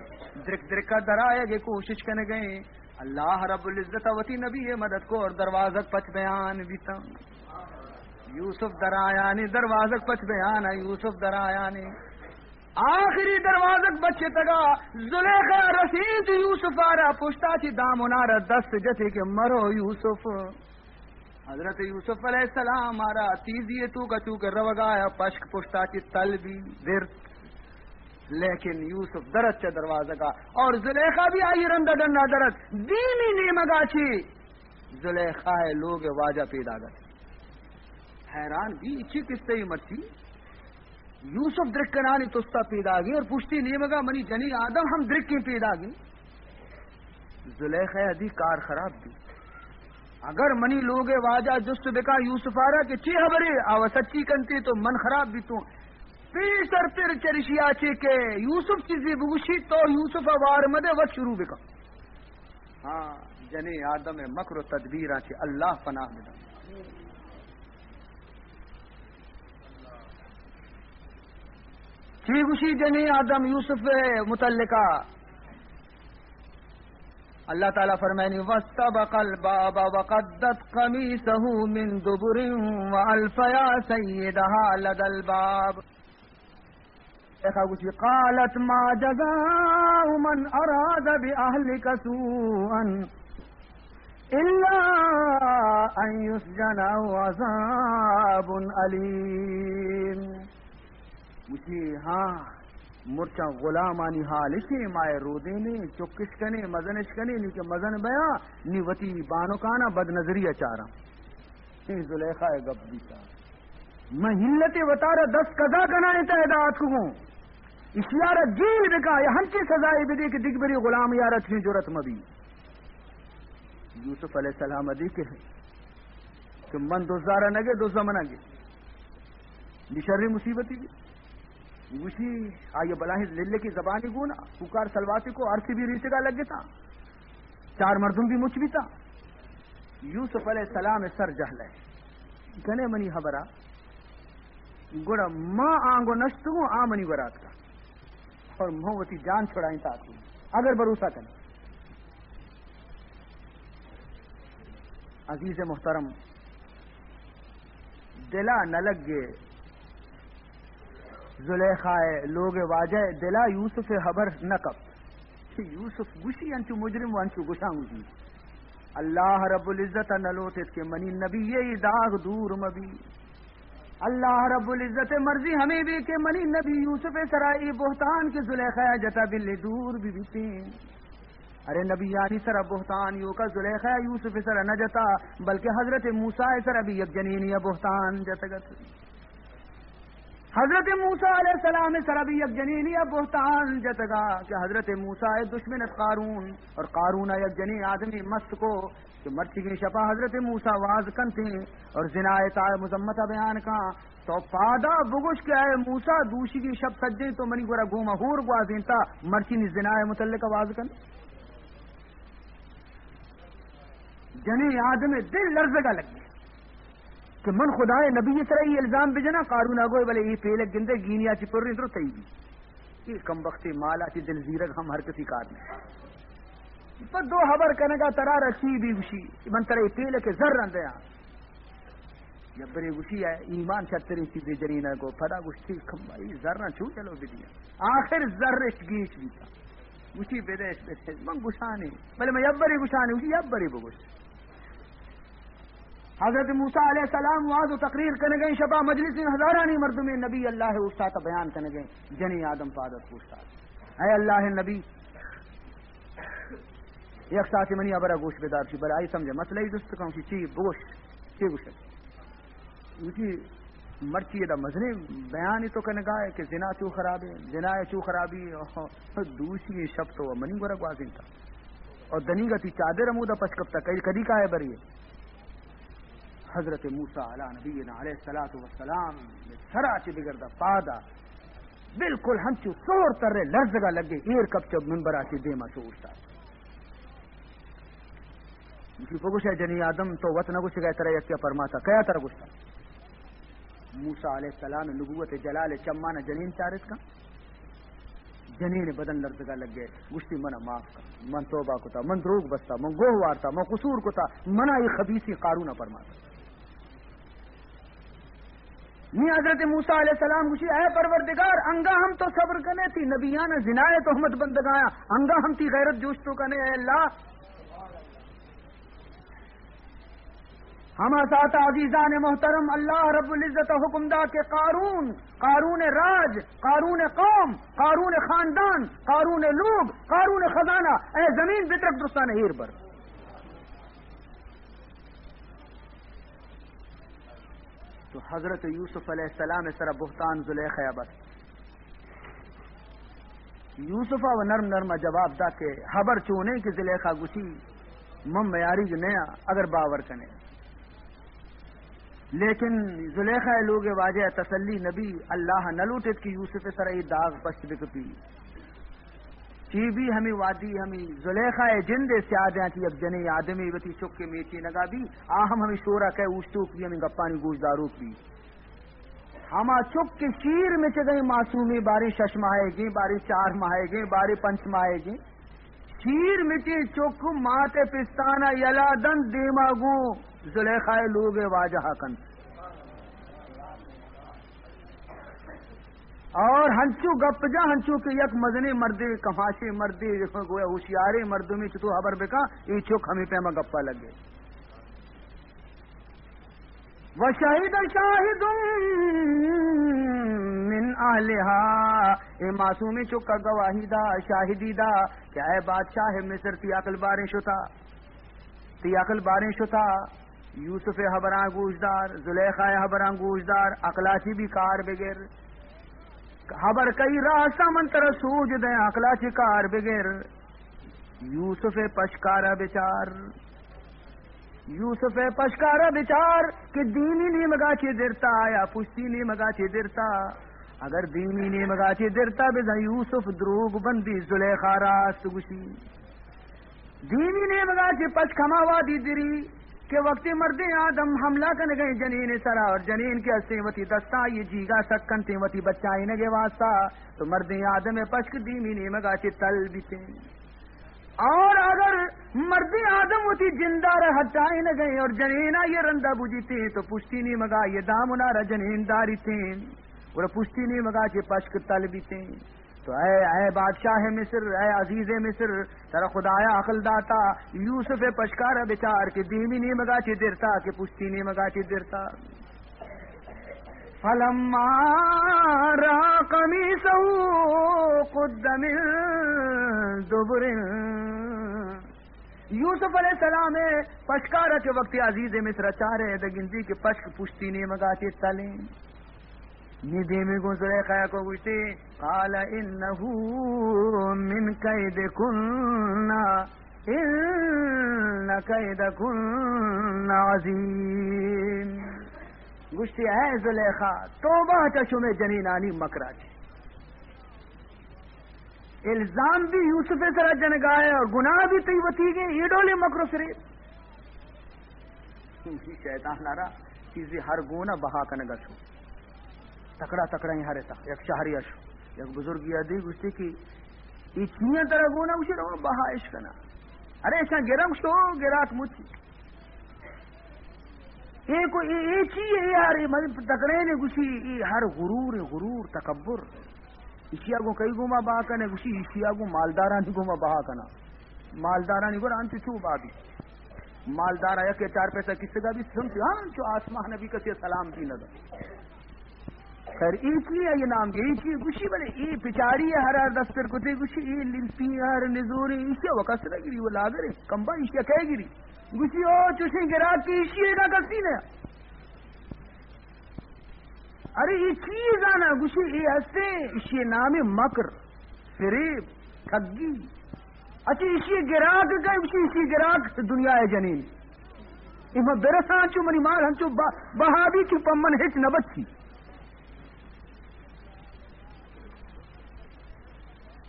درک درکا درآیگ کوشش کنگئے، اللہ رب العزت وتی نبی مدد کو اور دروازگ پچ بیان بیتا۔ یوسف درآیانی، دروازگ پچ بیان، یوسف درآیانی۔ آخری دروازگ بچتگا، زلیخا رسینت یوسف آرا، پشتا چی دامنا را دست جتے کہ مرو یوسف۔ حضرت یوسف علیہ السلام آرا تیزی توکا چوکہ روگایا، پشک پشتا چی تل بی درت، لیکن یوسف درت چہ دروازگا اور زلیخا بھی آئی رندا ڈنا درت۔ دیمی نیمگا چی زلیخا لوگ واجہ پیداگت۔ حیران بی، چی قصہ ای مرچی؟ یوسف درکنانی تستا پیداگی اور پشتی نیمگا منی جنی آدم ہم درکیں پیداگی۔ زلیخا دی کار خراب بی۔ اگر منی لوگ واجہ جست بکا یوسف آرا کہ چی خبرے، آو سچی کنتے تو من خراب بیتوں۔ پیسر پر چرشیا چے کہ یوسف چیزی بگوشی تو یوسف وار مدے وت شروع بکا۔ ہاں، جنی آدم مکر و تدبیراں چہ اللہ پناہ بدن۔ چی گوشی جنی آدم یوسف متعلقہ؟ اللہ تعالی فرمائنی، "واستبق الباب وقدت قميصه من دبر وألف يا سيدها لدى الباب۔" ایخا گوشی، "قالت ما جزاء من أراد بأهلك سوءا إلا أن يسجن أو عذاب أليم۔" گوشی، ہاں، مرچاں غلامانی حال اشیں، مائے رودینے، چکش کنے، مزنش کنے، نی کہ مزن بیاں، نی وتی بانکانا بد نظری چاراں۔ اے زلیخا گپ بیتا۔ من حیلت وتارا دست قضا کنانی تہ ادا آتکگوں۔ اشیارا جیل بکا یا ہنچیں سزائے بدے کہ دگبری غلام یارا چنیں جرات مبی۔ یوسف علیہ السلام دی کہ، کہ من دزارا نگے، دزا منا گے۔ نی شریں مصیبتی بی۔ گوشی، آئی بلاہیں للکی زبانی گونا، کوکار سلواتی کو، ارسی بھی ریچگا لگتا۔ چار مردم بھی مچ بیتا۔ یوسف علیہ السلام سر جہلے۔ کنے منی خبرا۔ گڑا ما آنگو نشتگوں، آ منی گورا اتکا۔ اور من وتی جان چھڑائیں تا اتکوں۔ اگر بھروسہ کنے۔ عزیز محترم، دلا نہ لگے، زلیخا لوگ واجہ دلا یوسف خبر نہ کپت۔ یوسف گوشی انچو مجرم و انچو گشان گوشی۔ اللہ رب العزت نہ لوٹت کہ منی نبی ای داغ دور مبی۔ اللہ رب العزت مرضی ہمیں بی کہ منی نبی یوسف سرا ای بہتان کہ زلیخا جتا بلی دور بی بیتیں۔ ارے نبیانی سرا بہتان یوکا زلیخا یوسف سرا نہ جتا، بلکہ حضرت موسی سرا بھی یک جنینی بہتان جتگت۔ حضرت موسی علیہ السلام سرا بھی یک جنینی بہتان جتگا کہ حضرت موسی دشمن ات قارون، اور قارون یک جنین آدمی مست کو کہ مرچیگیں شپا حضرت موسی واز کنتے اور زنا تا مذمت بیان کا۔ تو پادا بگوش کہ اے موسی، دوشیگیں شپ سجیں تو منی گورا گوما ہور گوازینتا، مرچی نی زنا متعلق واز کن۔ جنیں آدم دل لرزگا لگے کہ من خدائے نبی سرا ای الزام بجنا، قارون آگوئے بلے ای پیلک گندے گینیا چی پر رو تئی بی۔ ای کم بختی مالا چی دل زیرگ ہم ہر کسی کار نہیں۔ پر دو خبر کنگا ترا رسی بی گوشی، من ترا ای پیلک زر رندیاں۔ یبرے گوشی، اے ایمان شرتریں چیزے جنینا گو۔ پدا گوشتی، کم ای زراں چو چلو بدیاں۔ آخر زرش گیش بیتا۔ گوشی، بدیش، بدیش۔ من گوشانی۔ بلے من یبرے گوشانی، گوشی، یبرے بگوش۔ حضرت موسی علیہ السلام واز و تقریر کنگئے، شپا مجلس ہزارانی مردم نبی اللہ اوشتاتا بیان کنگئے، جنی آدم پادت اوشتات۔ اے اللہ نبی، یک ساعتے منی ہبرا گوش بدار چی، بلے آئی سمجھے مسئلہ ہی جست کن چی، چی بگوش، چی گوش؟ گوشی، مرچی ادا مزنیں بیانی تو کنگا ہے کہ زنا چو خرابی، زنا چو خرابی، دوشی شپ تو منی گورا گوازینتا۔ اور دنیگا تی چادر ہمودا پش کپتا، کئی کدی کا ہے بری؟ حضرت موسی علی نبینا علیہ الصلوۃ والسلام سرا چہ بگردا پادا بالکل ہنچو سور ترے لرزگا لگے، ایر کپ چہ ممبرا چہ دیما چو اوشتات۔ گوشی، بگوش اے جنی آدم، تو وت نہ گوشگئے، ترا یکے پرماتا، کیا ترا گوشتا؟ موسی علیہ السلام نبوت جلال چمانا جنین چارت کن۔ جنین بدن لرزگا لگے، گوشتی، منا معاف کن، من توبہ کتا، من دروگ بستا، من گوہ وارتا، من قصور کتا، منا اے خبیثی قارون پرماتا۔ نی حضرت موسی علیہ السلام گوشی، اے پروردگار، انگا ہم تو صبر کنے، تی نبیان زنا تہمت بندگایا، انگا ہم تی غیرت جوش تو کنے، اے اللہ۔ ہما ساعت عزیزان محترم، اللہ رب العزت حکم دا کہ قارون، قارون راج، قارون قوم، قارون خاندان، قارون لوگ، قارون خزانہ، اے زمین بترک درستان ایر بر۔ تو حضرت یوسف علیہ السلام سر بہتان زلیخا بست۔ یوسف ء نرم نرم جواب دا کہ ہبر چونیں کہ زلیخا گوشی، من میاریگ نیا، اگر باور کنے۔ لیکن زلیخا ء لوگ ء واجہ ء تسلی نبی، اللہ نہ لوٹت کہ یوسف ء سر ء اے داغ پشت بکپی۔ چی بی ہمے وادی ہمے زلیخا ء جند ء سیادیاں چہ یک جنیں آدمے وتی چک ء میچینگا بی، آ ہم ہمے شورا کئے اوشتوک بی، ہمے گپانی گوشداروک بی۔ ہما چک کہ شیر مچگیں معصومیں، باریں شش ماہیگیں، باریں چار ماہیگیں، باریں پنچ ماہیگیں، شیر مچیں چک مات ء پستانا یلا دنت، دیما گوں زلیخا ء لوگ ء واجہا کنت۔ اور ہنچو گپ جا، ہنچو کہ یک مزنیں مردے، کماشیں مردے، گویا ہوشیاریں مردمے چتو ہبر بکاں، اے چک ہمے پیما گپا لگے۔ وشهد شاهد من اهلها، اے معصومیں چکا گواہی دا، شاہدی دا کہ اے بادشاہ مصر، تی عقل باریں شتا، تی عقل باریں شتا۔ یوسف ء ہبراں گوشدار، زلیخا ء ہبراں گوشدار، عقلا چی بی کار بگر۔ ہبر کئی راستاں من ترا سوج دیں، عقلا چی کار بگر۔ یوسف ء پشکارا بچار، یوسف ء پشکارا بچار کہ دیمی نیمگا چی درتا یا پشتی نیمگا چی درتا۔ اگر دیمی نیمگا چی درتا، بزاں یوسف دروگ بندی، زلیخا راست گوشی۔ دیمی نیمگا چہ پشک ہما وادی دری کہ وقتی مردیں آدم حملہ کنگیں جنین سرا اور جنین کہ استیں وتی دستاں یہ جیگا سک کنتیں وتی بچائینگے واسطہ، تو مردیں آدم پشک دیمی نیمگا چہ تل بیتیں۔ اور اگر مردیں آدم وتی جندار ہٹائینگیں اور جنینا یہ رندا بجیتیں تو پشتی نیمگا یہ دامنارا جنین داریتیں اور پشتی نیمگا چہ پشک تل بیتیں۔ تو اے، اے بادشاہ مصر، اے عزیز مصر، ترا خدایا عقل داتا، یوسف پشکارا بچار کہ دیمی نیمگا چی درتا کہ پشتی نیمگا چی درتا۔ فلما رأى قميصه قد من دبر۔ یوسف علیہ السلام پشکارا کہ وقتی عزیز مصر چارے دگندی کہ پشک پشتی نیمگا چی تلیں۔ نی دیمی گوں زلیخا کو گوشتی، قال انه من کیدکن، ان کیدکن عظیم۔ گوشتی، اے زلیخا، توبہ چہ شمے جنینانی مکرا چی۔ الزام بھی یوسف سرا جنگائے اور گناہ بھی تئی وتیگیں، یہ ڈولے مکر و فریب۔ شیطان لارا چیزی ہر گونا بہا کنگا شو۔ تکڑا تکڑا ہی ہر تا، یک شہری شو۔ یک بزرگی دی گوشتی کہ اے چیاں ترا گونا، گوشی رو بہا اش کنا۔ ارے ایشاں گرم شو، گراک مچی۔ اے کو اے، اے چی اے یار، اے مزن تکڑے نے گوشی، اے ہر غرور، غرور، تکبر۔ ایشیا گوں کئی گوما بہا کنے، گوشی ایشیا گوں مالدارانی گوما بہا کنا۔ مالدارانی گور انت چو بابی۔ مالدارا یک چار پیسہ کسگا بی سمتی، ہاں، چو آسمان نبی کسی سلام دی ندا۔ خیر، اے چی اے نام گے، اے چی گوشی بلے، اے پچاری ہر ہر دستر کتے گوشی، اے لنتی ہر نزوری، ایشیا وکس نہ گری، وہ لاگرے، کمبا ایشیا کہے گری۔ گوشی، او چوشیں گراکی ایشی گا کسی نے۔ ارے اے چی زانا؟ گوشی اے ہستے، ایشی نام مکر، فریب، ٹھگی۔ اچھا ایشی گراک کا؟ گوشی ایشی گراک دنیا ہے جنین۔ اے ما برساں چو منی مال ہنچو بہ-، بہا بی چو پمن ہچ نہ بچی۔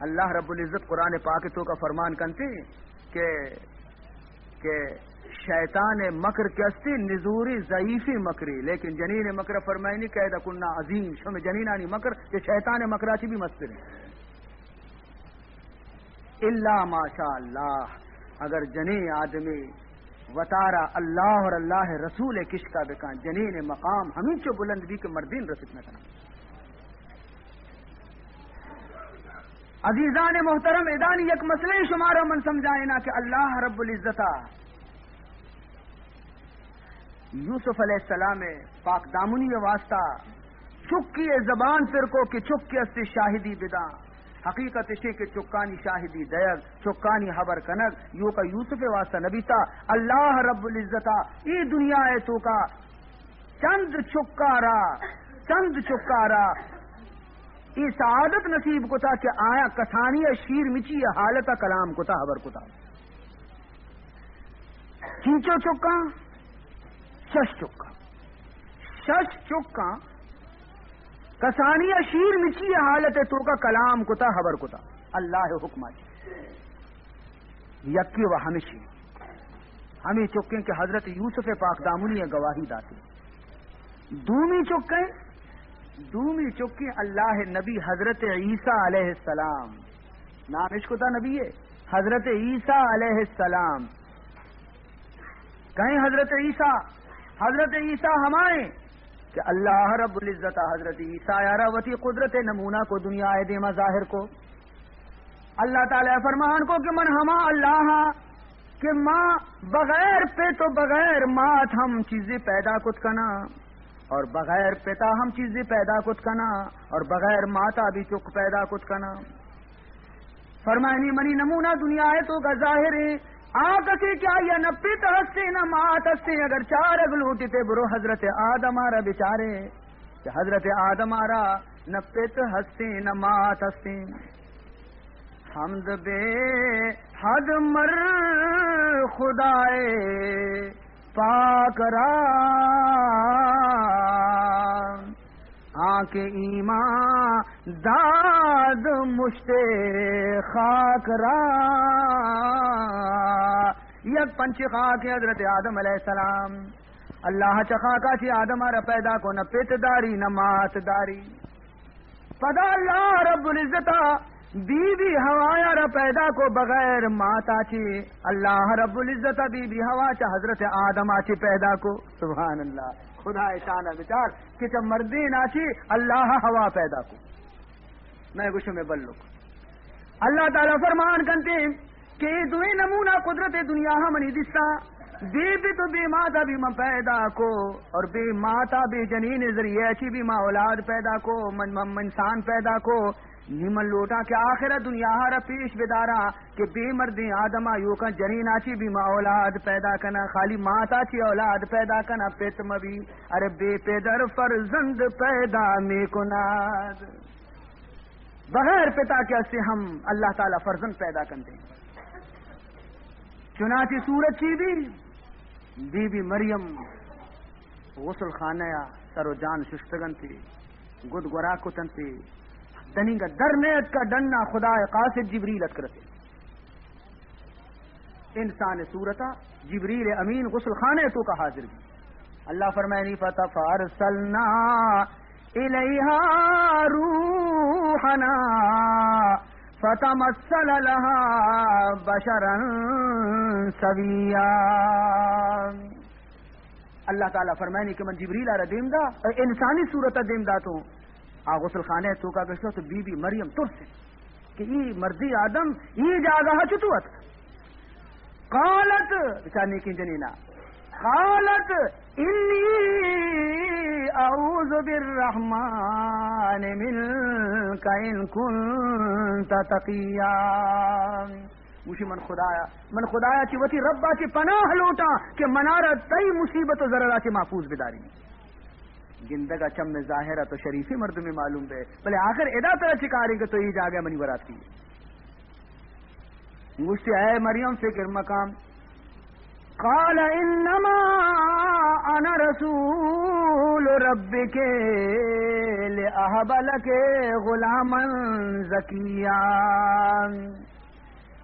اللہ رب العزت قرآن پاک تو کا فرمان کنتے کہ، کہ شیطان مکر کہ استی نزوری ضعیفی مکری، لیکن جنین مکر فرمائنی قید کنا عظیم، شم جنینانی مکر کہ شیطان مکرا چی بھی مستری۔ الا ماشاء اللہ، اگر جنین آدمی وتارا اللہ اور اللہ رسول کشکا بکن، جنین مقام ہمینچو بلند بھی کہ مردین رسک نہ کنا۔ عزیزان محترم، ادانی یک مسئلہ شمارا من سمجھائینا کہ اللہ رب العزتا یوسف علیہ السلام پاک دامنی واسطہ چکی زبان پر کو کہ چکی است شاہدی بداں۔ حقیقت اشی کہ چکانی شاہدی دیگ، چکانی حبر کنگ، یوکا یوسف واسطہ نبیتا۔ اللہ رب العزتا ای دنیا توکا چند چکارا، چند چکارا ای سعادت نصیب کتا کہ آیا کسانی شیر مچی حالتا کلام کتا، حبر کتا۔ چینچو چکاں؟ شش چکاں۔ شش چکاں کسانی شیر مچی حالت توکا کلام کتا، حبر کتا اللہ حکم آتی۔ یکی و ہمشی، ہمیں چکیں کہ حضرت یوسف پاک دامنی گواہی داتی۔ دومی چکیں، دومی چکیں اللہ نبی حضرت عیسیٰ علیہ السلام، نام اشکتا نبی ہے، حضرت عیسیٰ علیہ السلام۔ کہیں حضرت عیسیٰ؟ حضرت عیسیٰ ہمائیں کہ اللہ رب العزت حضرت عیسیٰ یارا وتی قدرت نمونہ کو دنیا دیما ظاہر کو۔ اللہ تعالی فرمان کو کہ من ہما اللہ ہاں کہ ما بغیر پت و بغیر مات ہم چیزی پیدا کت کنا اور بغیر پتا ہم چیزی پیدا کت کنا اور بغیر ماتا بھی چک پیدا کت کنا۔ فرمائنی منی نمونہ دنیا توکا ظاہر ہے۔ آ کسی کہ آیا نہ پت ہستے نہ مات ہستے، اگر چارگ لوٹتے برو حضرت آدم آرا بچارے کہ حضرت آدم آرا نہ پت ہستے نہ مات ہستے۔ حمد بے حد مر خدائے پاک را، آں کہ ایمان داد مشت خاک را۔ یک پنچ خاک حضرت آدم علیہ السلام، اللہ چہ خاکا چی آدم را پیدا کو، نہ پت داری نہ مات داری۔ پدا اللہ رب العزت بی بی حوایا را پیدا کو بغیر ماتا چی۔ اللہ رب العزت بی بی حوا چہ حضرت آدم چی پیدا کو۔ سبحان اللہ، خدا شان بچار کہ چہ مردین چی اللہ حوا پیدا کو۔ میں گوشم بلک اللہ تعالی فرمان کنتے کہ اے دوئیں نمونہ قدرت دنیا ہم منی دیستا، بے پت و بے ماتا بھی من پیدا کو، اور بے ماتا بے جنین ذریعے چی بھی من اولاد پیدا کو، من، من، من انسان پیدا کو۔ نی من لوٹاں کہ آخرت دنیا را پیش بداراں کہ بے مردیں آدما یوکاں جنینا چی بھی من اولاد پیدا کناں، خالی ماتا چی اولاد پیدا کناں، پت مبی۔ ارے بے پدر فرزند پیدا می‌کند۔ بغیر پتا کہ اسے ہم اللہ تعالی فرزند پیدا کنتے۔ چنانچہ صورت چی بی؟ بی بی مریم غسل خانہ سر و جان ششتگنتی، گد گورا کتنتی، دنیگا در نیت کا ڈنا خدا قاصد جبریل اتکرتے۔ انسان صورتا جبریل امین غسل خانہ توکا حاضر بی۔ اللہ فرمائنی، فتح فارسلنا الیہا روحنا فتمثل لها بشرا سویا۔ اللہ تعالی فرمائنی کہ من جبریل آرا دیم دا، انسانی صورت دیم دا تو آ غسل خانہ توکا گشتو تو بی بی مریم ترسے کہ ای مردی آدم ای جاگہ چتو ات؟ قالت، بچار نیکیں جنینا، قالت انی اعوذ بالرحمن منک ان کنت تقیا۔ گوشی من خدایا، من خدایا چی وتی ربا چی پناہ لوٹاں کہ منارا تئی مصیبت و ضررا چی محفوظ بداری۔ گندگا چم ظاہرا تو شریفی مردمی معلوم بے، بلے آخر ادا ترا چی کاریں کہ تو ای جاگہ منی برات کی؟ گوشتی، اے مریم، فکر مکن۔ قال انما انا رسول ربک لاہب لک غلاما زکیا۔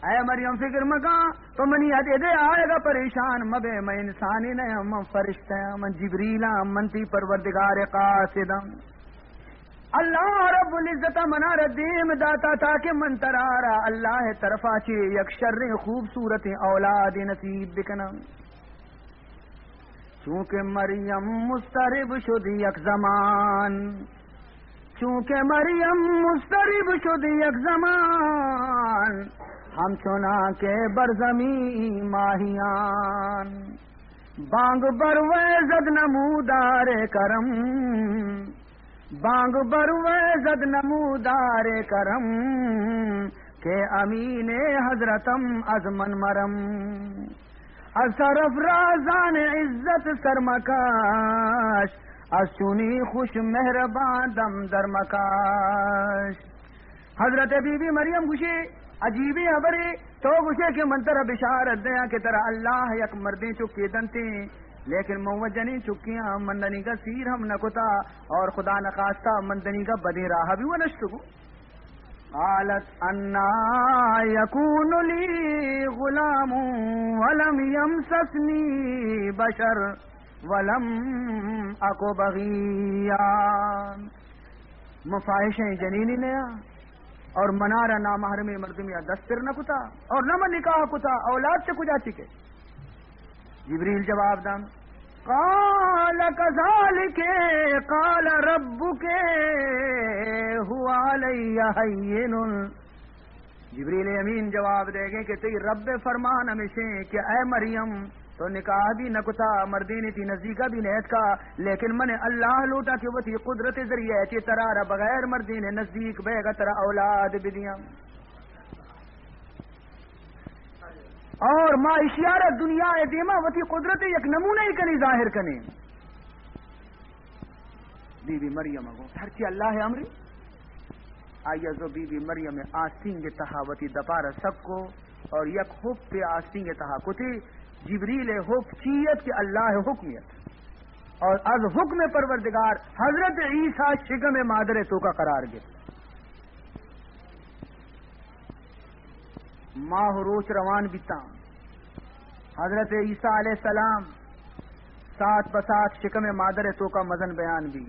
اے مریم، فکر مکاں، تو منی اد ادے آیگا پریشان مبے، من انسانے نہ آں، من فرشتہ آں، من جبریل آں، من تئی پروردگار قاصد آں۔ اللہ رب العزت منا را دیم داتا تاکہ من ترا را اللہ طرفا چہ یک شریں خوبصورتیں اولادے نصیب بکناں۔ چونکہ مریم مضطرب شد یک زمان، چونکہ مریم مضطرب شد یک زمان، همچنان که بر زمین ماهیان. بانگ بر وی زد نمودار کرم، بانگ بر وی زد نمودار کرم، که امین حضرتم از من مرم. از سرافرازان عزت سرمکش، از چونی خوش مهربان دم درمکش. حضرت بی بی مریم گوشے، عجیبیں خبرے، تو گوشے کہ من ترا بشارت دیاں کہ ترا اللہ یک مردیں چکے دنتے، لیکن من و جنیں چکیاں، من دنیگا سیر ہم نہ کتا، اور خدا نخواستہ من دنیگا بدیں راہ بھی و نشتگوں۔ قالت أنى يكون لي غلام ولم يمسسني بشر ولم أك بغيا. من فاحشیں جنینی نیا اور منارا نامحرمیں مردمی دست پر نہ کتا اور نہ من نکاح کتا، اولاد چہ کجا چکے؟ جبریل جواب دان، قال كذلك قال ربك هو علي هين. جبریل امین جواب دے گئے کہ تئی رب فرمان ہمیشیں کہ اے مریم، تو نکاح بھی نہ کتا، مردین تئی نزدیکا بھی نیتکا، لیکن من اللہ لوٹا کہ وتی قدرت ذریعہ چہ ترا را بغیر مردین نزدیک بیگا ترا اولاد بدیاں۔ اور ما اشیارا دنیا دیما وتی قدرت یک نمونہ کنی، ظاہر کنی۔ بی بی مریم گو ہرچی اللہ امری، آئی ء زو بی بی مریم آستینگ تہا وتی دپار سک کو اور یک حب آستینگ تہا کتی۔ جبریل حب چیت کہ اللہ حکمیت اور از حکم پروردگار حضرت عیسی شکم مادر توکا قرار گرت۔ ماہ و روچ روان بیتاں۔ حضرت عیسی علیہ السلام ساعت بہ ساعت شکم مادر توکا مزن بیان بی۔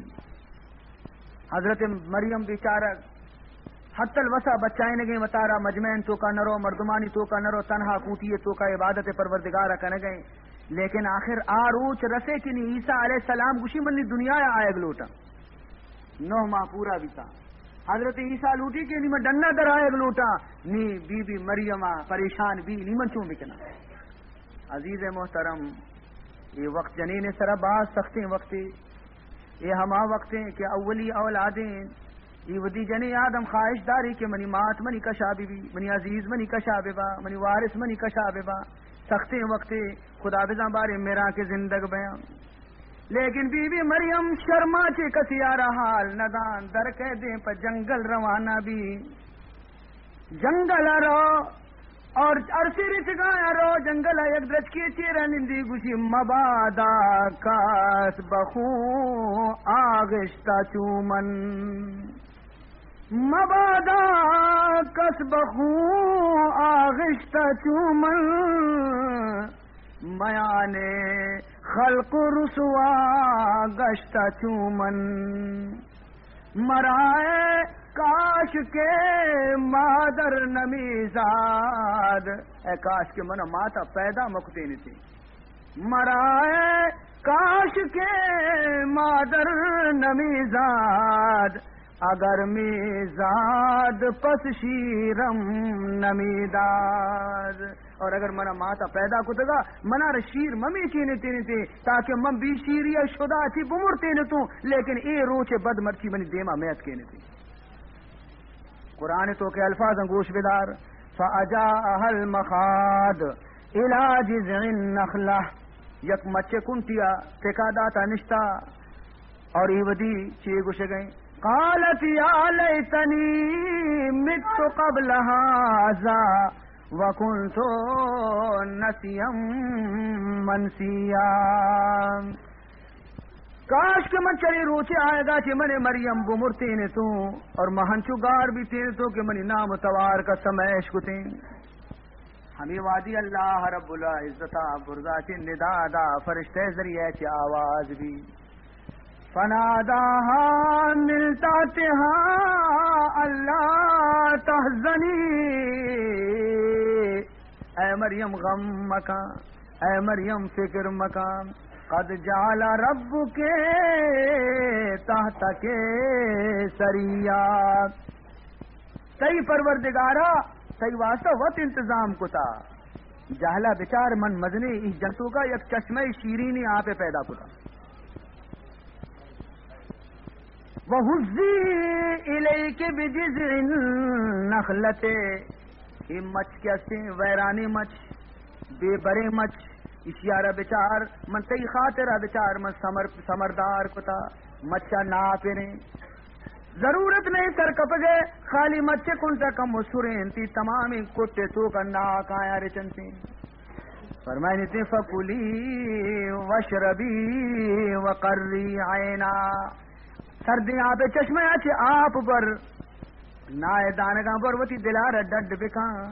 حضرت مریم بیچارہ حتی الوسع بچائینگیں وتارا، مجمعین توکا نرو، مردمانی توکا نرو، تنہا کوٹی توکا عبادت پروردگار کنگیں۔ لیکن آخر آ روچ رسے کہ نی عیسی علیہ السلام گوشی من نی دنیا آیگ لوٹاں۔ نو ماہ پورا بیتا۔ حضرت عیسی لوٹی کہ نی من ڈنا در آیگ لوٹاں، نی بی بی مریم پریشان بی، نی من چون بکناں؟ عزیز محترم، یہ وقت جنین سرا باز سختیں وقتے۔ یہ ہما وقتیں کہ اولی اولادیں، یہ ودی جنین آدم خواہش داری کہ منی مات منی کشا بی بی، منی عزیز منی کشا بی با، منی وارث منی کشا بی با۔ سختیں وقتے، خدا بزان بارے میرا کہ زندگ بیاں۔ لیکن بی بی مریم شرما چہ کسی آرا حال ندان، در کئے دیم پہ جنگل روانہ بی۔ جنگل ء رو اور ارسی رچگایا رو، جنگل ء یک درچکے چیرا نندی، گوشی مبادا کس بخون آغشتا چو من۔ مبادا کس بخون آغشتہ چو من، میان خلق رسوا گشتہ چو من۔ مرائے کاش کہ مادر نمیزاد، اے کاش کہ من ماتا پیدا مکتینتی۔ مرائے کاش کہ مادر نمیزاد، اگر میزاد پس شیرم نمیداد۔ اور اگر منا ماتا پیدا کتگا، منا را شیر ممی چینے تینے تے، تاکہ من بی شیری شدا چی بمر تینے تو، لیکن اے روچ بد مرچی منی دیما میت کینے تے۔ قرآن تو کے الفاظ گوش بدار، فأجاءها المخاض إلى جذع النخلة، یک مچے کنٹیا ٹکا داتا نشتا، اور ای ودی چی گوشگئیں، قالت يا ليتني مت قبل هذا وكنت نسيا منسيا۔ کاش کہ من چرے روچے آیگا چہ من مریم بمرتین تو اور من ہنچو گار بیتین تو کہ منی نام و توار کا سمائش کتین۔ ہمے وہدی اللہ رب العزت ءَ برزا چہ ندا دا، فرشتہ ذریعہ چہ آواز بی، فناداها من تحتها ألا تحزني، اے مریم غم مکن، اے مریم فکر مکن، قد جعل ربك تحتك سريا، تئی پروردگارا تئی واسطہ وت انتظام کتا۔ جہلا بچار، من مزنیں ای جنتوکا یک چشمہ شیرینی آپے پیدا کتا۔ وهزي إليك بجذع النخلة، اے مچ کہ استیں، ویرانیں مچ، بے بریں مچ، اشیارا بچار، من تئی خاطرا بچار، من سمر، سمردار کتا، مچا ناپریں۔ ضرورت نہیں سر کپگے، خالی مچے کنٹا کم و سریں، تی تمامیں کٹے توکا ناک آیا رچنتیں۔ فرمائنی تی، فکلی واشربی وقری عینا۔ سردیں آپے چشمہ ءَ چہ آپ بر، نائے دانگاں بر، وتی دلارا ڈڈ بکن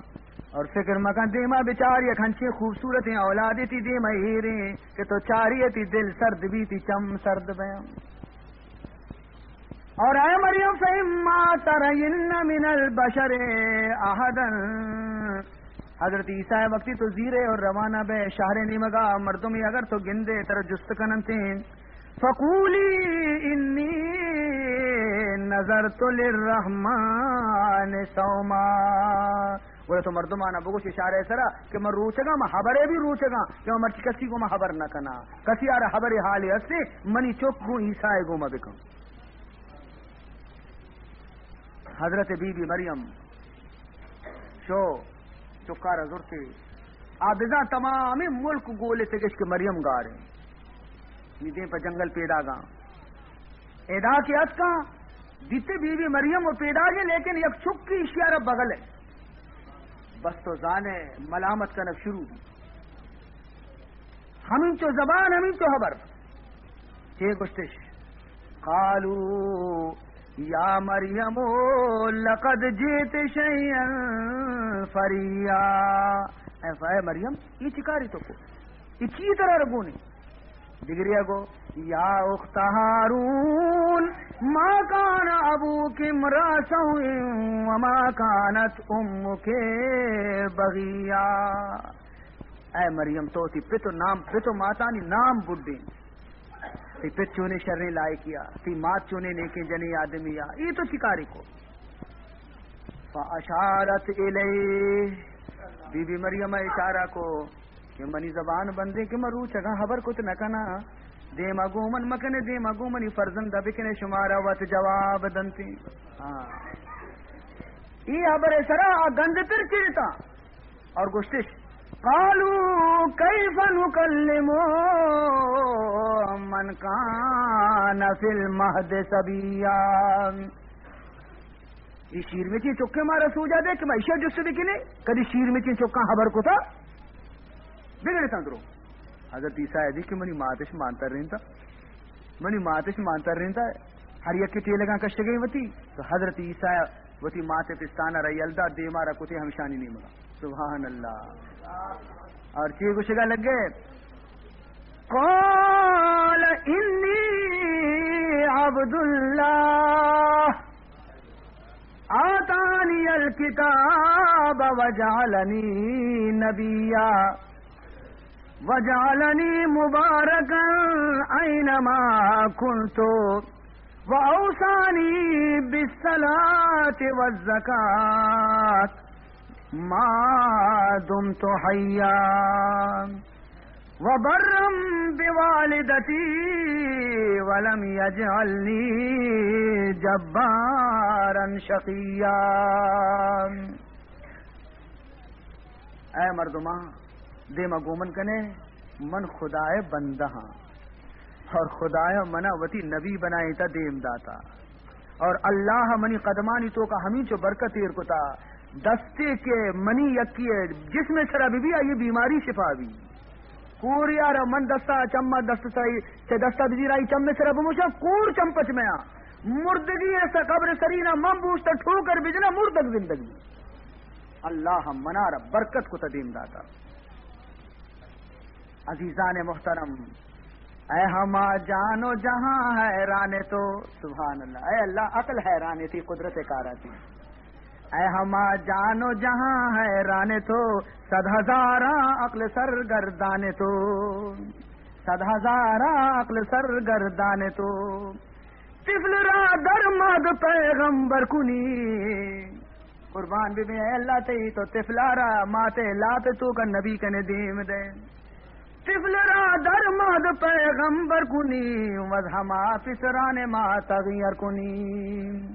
اور فکر مکن، دیما بچار، یک ہنچیں خوبصورتیں اولادے تی دیما ایریں کہ تو چاری تی دل سرد بی، تی چم سرد بیاں۔ اور اے مریم، فإما ترين من البشر أحدا، حضرت عیسیٰ، وقتی تو زیرے اور روانہ بے شہر نیمگا، مردمی اگر تو گندے، ترا جست کننتیں، فقولي إني نذرت للرحمن صوما۔ گڑا تو مردمانا بگوش اشارہ سرا کہ من روچگاں، من حبرے بی روچگاں کہ من مرچی کسی گوما حبر نہ کناں، کسی آرا حبر حالے ہستے، منی چک گوں عیسیٰ گوما بکن۔ حضرت بی بی مریم شو چکارا زرتے، آ بزاں تمامیں ملک گولتگش کہ مریم گاریں۔ نی دیم پہ جنگل پیداگاں۔ ادا کہ اتکاں، دیتے بی بی مریم و پیداگیں، لیکن یک چکی اشیارا بغل ہے۔ بس تو زانے ملامت کنگ شروع بی۔ ہمینچو زبان، ہمینچو حبر۔ چے گوشتش؟ قالوا يا مريم لقد جئت شيئا فريا۔ اے، اے مریم، یہ چی کاری تو کو؟ یہ چی طرح رگونی؟ دگریا گو، يا أخت هارون ما كان أبوك امرأ سوء وما كانت أمك بغيا۔ اے مریم، تو تی پت و نام، پت و ماتانی نام بڈیں۔ تی پت چونیں شریں لائقیا، تی مات چونیں نیکیں جنیں آدمیا، ای تو چی کاری کو؟ فأشارت إليه، بی بی مریم اشارہ کو کہ منی زبان بندیں کہ من روچگاں حبر کت نہ کناں، دیما گوں من مکنے، دیما گوں منی فرزند بکنے، شمارا وت جواب دنتی۔ ہاں۔ ای حبر سرا آ گند پر چڑتا۔ اور گوشتش، قالوا كيف نكلم من كان في المهد صبيا۔ یہ شیر میں چین چکے مارا سوجا دے کہ ما ایشا جست بکنے، کدی شیر میں چین چکاں حبر کتا بگڑتاں درو۔ حضرت عیسیٰ دی کہ منی ماتش مانتر رینتا۔ منی ماتش مانتر رینتا، ہر یکے ٹیلگاں کشگئے وتی۔ تو حضرت عیسیٰ وتی مات پستانا را یلدا، دیما را کتے ہمشانی نیمگا۔ سبحان اللہ۔ اور چی گوشگا لگے؟ قال إني عبد الله آتاني الكتاب وجعلني نبيا وجعلني مباركا أينما كنت وأوصاني بالصلاة والزكاة ما دمت حيا وبرا بوالدتي ولم يجعلني جبارا شقيا۔ اے مردماں، دیما گومن کنے، من خدائے بندہ ہاں اور خدایا منا وتی نبی بنائیں تا دیم داتا۔ اور اللہ منی قدمانی توکا ہمینچو برکت ایر کتا، دستے کہ منی یکی جسم سرا بی بی، آئی بیماری شفا بی۔ کور یارا من دستا چما دست سائی، چہ دستا بزیر آئی چم سرا بموشا، کور چم پچ میا۔ مردگی ایسا قبر سرینا من بوشتا ٹھوکر بجنا، مردگ زندگ بی۔ اللہ منارا برکت کتا دیم داتا۔ عزیزان محترم، اے ہما جان و جہاں حیران تو، سبحان اللہ، اے اللہ عقل حیران تئی قدرت کارا تئی۔ اے ہما جان و جہاں حیران تو، صد ہزاراں عقل سرگردان تو، صد ہزاراں عقل سرگردان تو۔ طفل را در مہد پیغمبر کنی۔ قربان ببیں، اے اللہ تئی تو طفلا را مات لاپ توکا نبی کنے دیم دے۔ طفل را در مہد پیغمبر کنی، وز ہما پسران ما تغیر کنی۔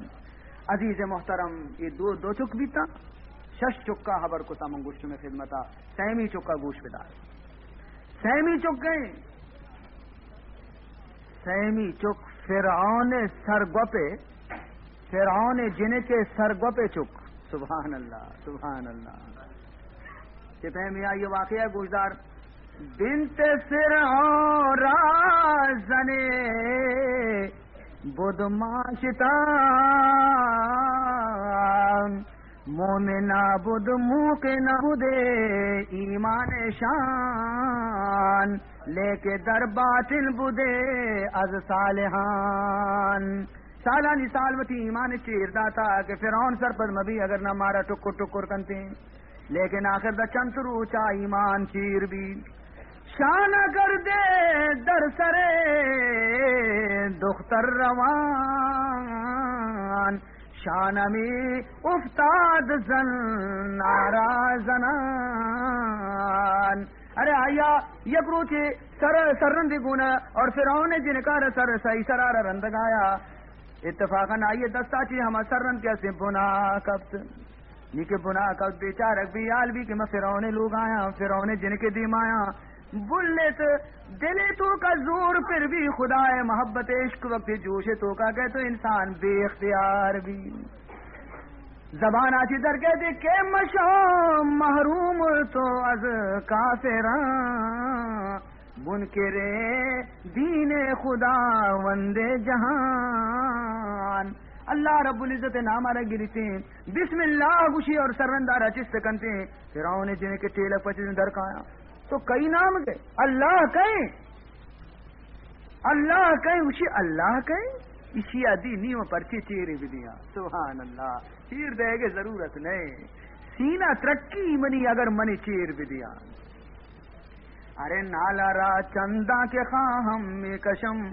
عزیز محترم، اے دو، دو چک بیتاں، شش چکا حبر کتا من گوشت شمے خدمتا، سیمی چکا گوش بدار۔ سیمی چک ایں، سیمی چک فرعون سرگوپے، فرعون جنکے سرگوپے چک۔ سبحان اللہ، سبحان اللہ۔ چہ پیمیں آئی واقعہ گوشدار۔ بنت فرعون را زنے بدمعاشتان، مومنا بد موقن بدے ایمان شان، لیکہ در باطن بدے از صالحان۔ سالانی سال وتی ایمان چیر داتا کہ فرعون سرپد مبی، اگر نہ مارا ٹکر ٹکر کنتے۔ لیکن آخر دا چنت روچا ایمان چیر بی۔ شانہ کردے در سرے دختر روان، شانہ می افتاد زن نارا زنان۔ ارے آیا یک روچے سر، سررندے گونا اور فرعون جنکار سر سئی سرار رندگایا۔ اتفاقاً آئی دستا چی ہما سررند کے اسے بنا کپت۔ نی کہ بنا کپت، بیچارگ بی حال بی کہ من فرعون لوگ آیاں، فرعون جنکے دیم آیاں۔ بلت دلے توکا زور پر بی، خدائے محبت عشق وقت جوش توکا گئے تو انسان بے اختیار بی۔ زبان آچی در گئے دے کہ مشام محروم تو از کافراں۔ منکر دین خداوند جہان۔ اللہ رب العزت نام را گریتیں، بسم اللہ گوشی اور سرندارا چست کنتیں۔ فرعون جنکے ٹیلک پچ در کایا۔ تو کئی نام گئے؟ اللہ کئے؟ اللہ کئے؟ گوشی اللہ کئے؟ اشی ادی نیم پرچی چیرے بدیاں۔ سبحان اللہ، چیر دے گے ضرورت نہیں۔ سینہ ترکی منی اگر منی چیر بدیاں۔ ارے نالا را چنداں کہ خواہم میکشم،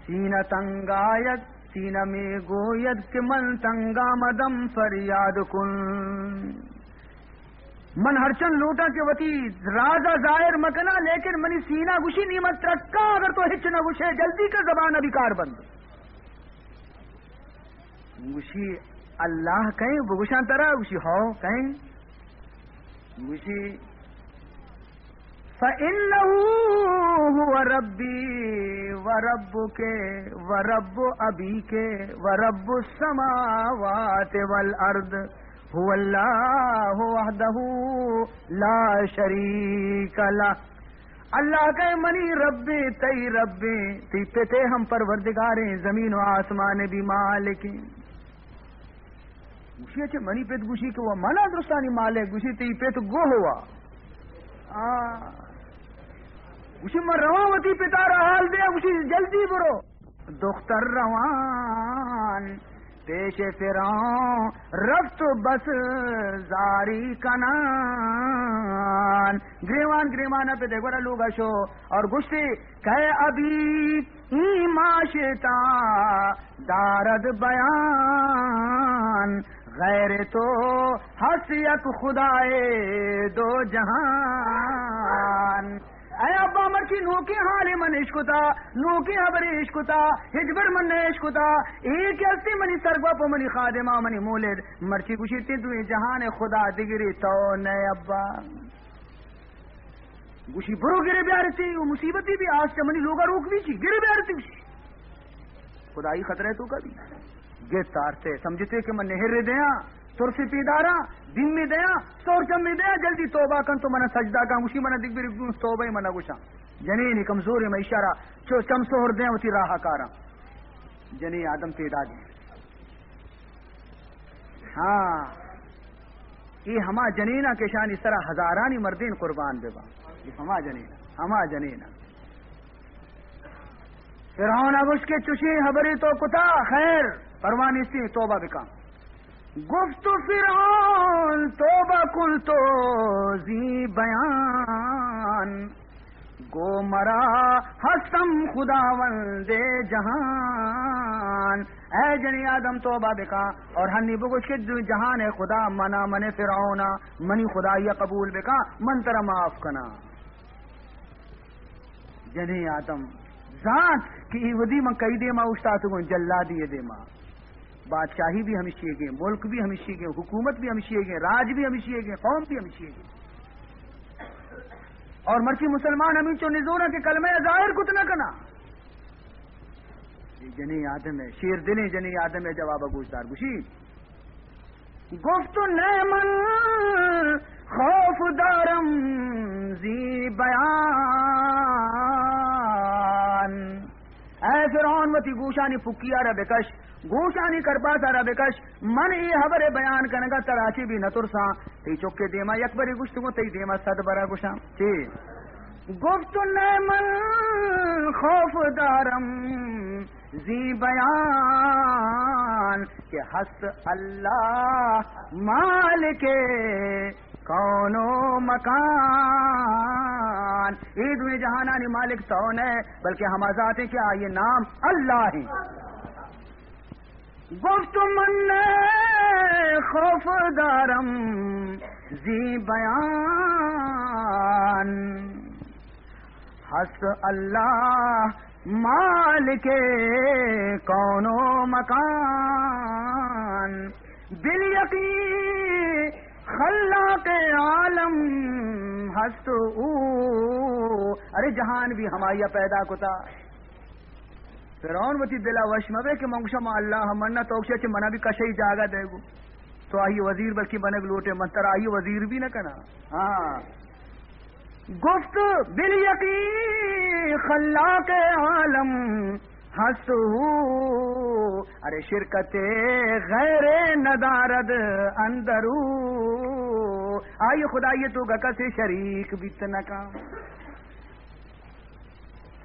سینہ تنگ آید، سینہ میگوید کہ من تنگ آمدم فریاد کن۔ من ہرچند لوٹاں کہ وتی راز ء ظاہر مکناں، لیکن منی سینہ گوشی نی من ترکاں، اگر تو ہچ نہ گوشے، جلدی کا زبان ء بی کار بند۔ گوشی، اللہ کئے؟ بگوشاں ترا؟ گوشی، ہو، کئے؟ گوشی، فإنه هو ربي وربك ورب أبيك ورب السماوات والأرض، هو الله وحده لا شريك له۔ اللہ کئے؟ منی ربے، تئی ربے، تئی پتے ہم پروردگاریں، زمین و آسمان بی مالکیں۔ گوشی، اچھا، منی پت گوشی کہ وہ منا درستانی مالک، گوشی، تئی پت گوہ ہوا۔ آ۔ گوشی، من رواں وتی پتارا حال دے، گوشی، جلدی برو۔ دختر روان پیش فرعون رفت و بس زاری کنان۔ گریوان گریوان پہ دگورا لوگا شو اور گوشتی کہ ابھی این معاشتا دارد بیان، غیر تو ہست یک خدائے دو جہان۔ اے ابا، مرچی نوکیں حالے من اشکتا، نوکیں حبرے اشکتا، ہچبر من نہ اشکتا۔ اے کہ ہستی منی سرگوپ و منی خادمہ، منی مولد، مرچی گوشیتی دوئیں جہان خدا دگری تو نئے ابا۔ گوشی، برو گرے بیارتی، و مصیبتی بی آس چہ منی لوگا روک بی چی، گرے بیارتی گوشی۔ خدائی خطرہ تو کبھی گت آرتے، سمجھتے کہ من نہر دیاں، ترسی پیداراں، دمی دیاں، سور چمی دیاں، جلدی توبہ کن تو من سجدہ کن، گوشی من دگ بری گوش توبہ من گوشاں۔ جنینی کمزوری میں اشارہ، چو چم سہر دیاں وتی راہ کاراں۔ جنی آدم پیدا دیں۔ ہاں۔ اے ہما جنینا کہ اشانی سرا ہزارانی مردین قربان بباں۔ اے ہما جنینا، ہما جنینا۔ فرعون ءَ گوشت کہ چشیں ہبرے تو کتا، خیر، پرواہ نیستی، توبہ بکن۔ گفت فرعون توبہ قلت ذی بیان، گو مرا ہستم خداوند جہان۔ اے جنی آدم، توبہ بکن اور ہنی بگوش کہ دو جہان خدا منا، من فرعونا، منی خدائی قبول بکن، من ترا معاف کناں۔ جنیں آدم زانت کہ اے وھدی من کئی دیما اوشتاتگوں، جلادی ءِ دیما۔ بادشاہی بھی ہمشیگیں، ملک بھی ہمشیگیں، حکومت بھی ہمشیگیں، راج بھی ہمشیگیں، قوم بھی ہمشیگیں۔ اور مرچی مسلمان ہمینچو نزوراں کہ کلمہ ءَ ظاہر کت نہ کناں۔ اے جنیں آدم ءِ، شیر دلیں جنیں آدم ءِ جواب ءَ گوشدار، گوشی، گفت نہ من خوف دارم ذی بیان۔ اے فرعون، وتی گوشانی پکی ءَ را بکش، گوشانی کرپاس ءَ را بکش، من اے ہبر ءِ بیان کنگ ءَ ترا چی بھی نہ ترساں۔ تئی چک ءِ دیما یک برے گوشتگوں، تئی دیما صد برا گوشاں۔ چی؟ گفت نہ من خوف دارم ذی بیان، کہ ہست اللہ مالک کون و مکان۔ اے دوئیں جہانانی مالک تو نہ، بلکہ ہما ذات ہیں کہ آئی نام اللہ ہیں۔ گفت من خوف دارم ذی بیان، ہست اللہ مالک کون و مکان، بالیقین خلاق عالم ہست او۔ ارے جہان بھی ہمائی پیدا کتا۔ فرعون وتی دل ءَ وش مہ بے کہ من گوشاں ما اللہ ءَ مناں، تو گوشے چہ منا بھی کشئی جاگہ دے گو۔ تو آئی وزیر بلکہ بنگ لوٹے، من ترا آئی وزیر بھی نہ کناں۔ ہاں۔ گفت بالیقین خلاق عالم ہست او، ارے شرکت غیر ندارد اندرو۔ آئی خدائی توکا کسے شریک بیت نہ کن۔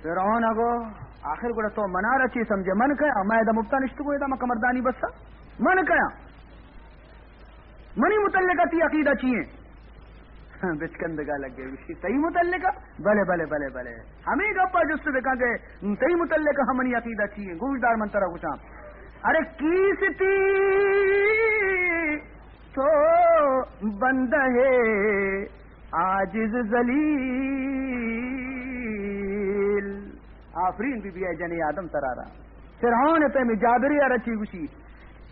فرعون ءَ گو، آخر گڑا تو منارا چی سمجھے؟ من کیا؟ میں ادا مپتا نشتگوں، ادا ما کمردانی بسا؟ من کیا؟ منی متعلقہ تی عقیدہ چی ہیں؟ بچکندگا لگ گئے، گوشی، تئی متعلقہ؟ بلے، بلے، بلے، بلے۔ ہمیں گپا جست بکن کہ تئی متعلقہ منی عقیدہ چی ہیں؟ گوشدار، من ترا گوشاں۔ ارے کیستی تو بندہ ہے عاجز ذلیل۔ آفرین بی بی اے جنی آدم ترارا۔ فرعون پہ میں جابری ارا چی گوشی،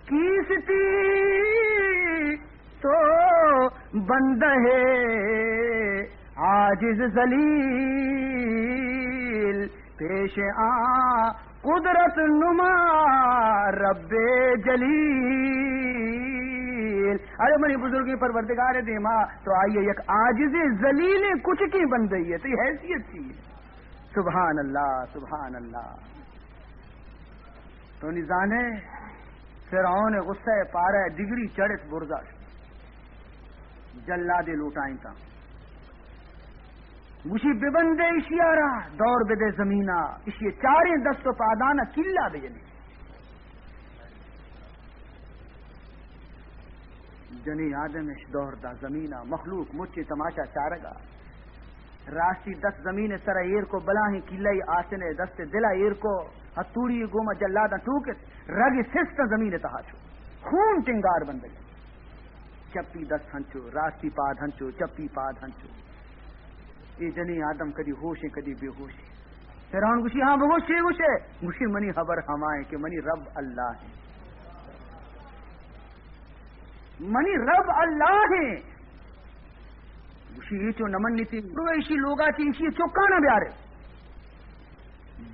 کیستی تو بندہ ہے عاجز ذلیل، پیش آ قدرت نما رب جلیل۔ ارے منی بزرگیں پروردگار دیما تو آئی یک عاجز ذلیل کچکیں بندے ہے، تئی حیثیت چی ہے؟ سبحان اللہ، سبحان اللہ۔ تو نی زانے فرعون غصہ پارہ ڈگری چڑت برزا شت۔ جلادے لوٹائیں تا۔ گوشی، ببندے اشیارا، دور بدے زمینا، اشی چاریں دست و پادانا کلا بجنی۔ جنی آدم اش دور دا زمینا، مخلوق مچے تماشا چارگا۔ راستی دست زمین سر ایر کو، بلاہیں کلہ آسن دست دلا ایر کو، ہتوڑی گوما جلاداں ٹوکت، رگ سست زمین تہا چو خون ٹنگار بندگ۔ چپی دست ہنچو، راستی پاد ہنچو، چپی پاد ہنچو۔ اے جنیں آدم کدی ہوش ہیں، کدی بے ہوش ہیں۔ فرعون گوشی، ہاں بگوش، چے گوشے؟ گوشی، منی خبر ہمائیں کہ منی رب اللہ ہیں۔ منی رب اللہ ہیں۔ گوشی، اے چو نمن نیتی، برو ایشی لوگا چی ایشی چکانا بیارے۔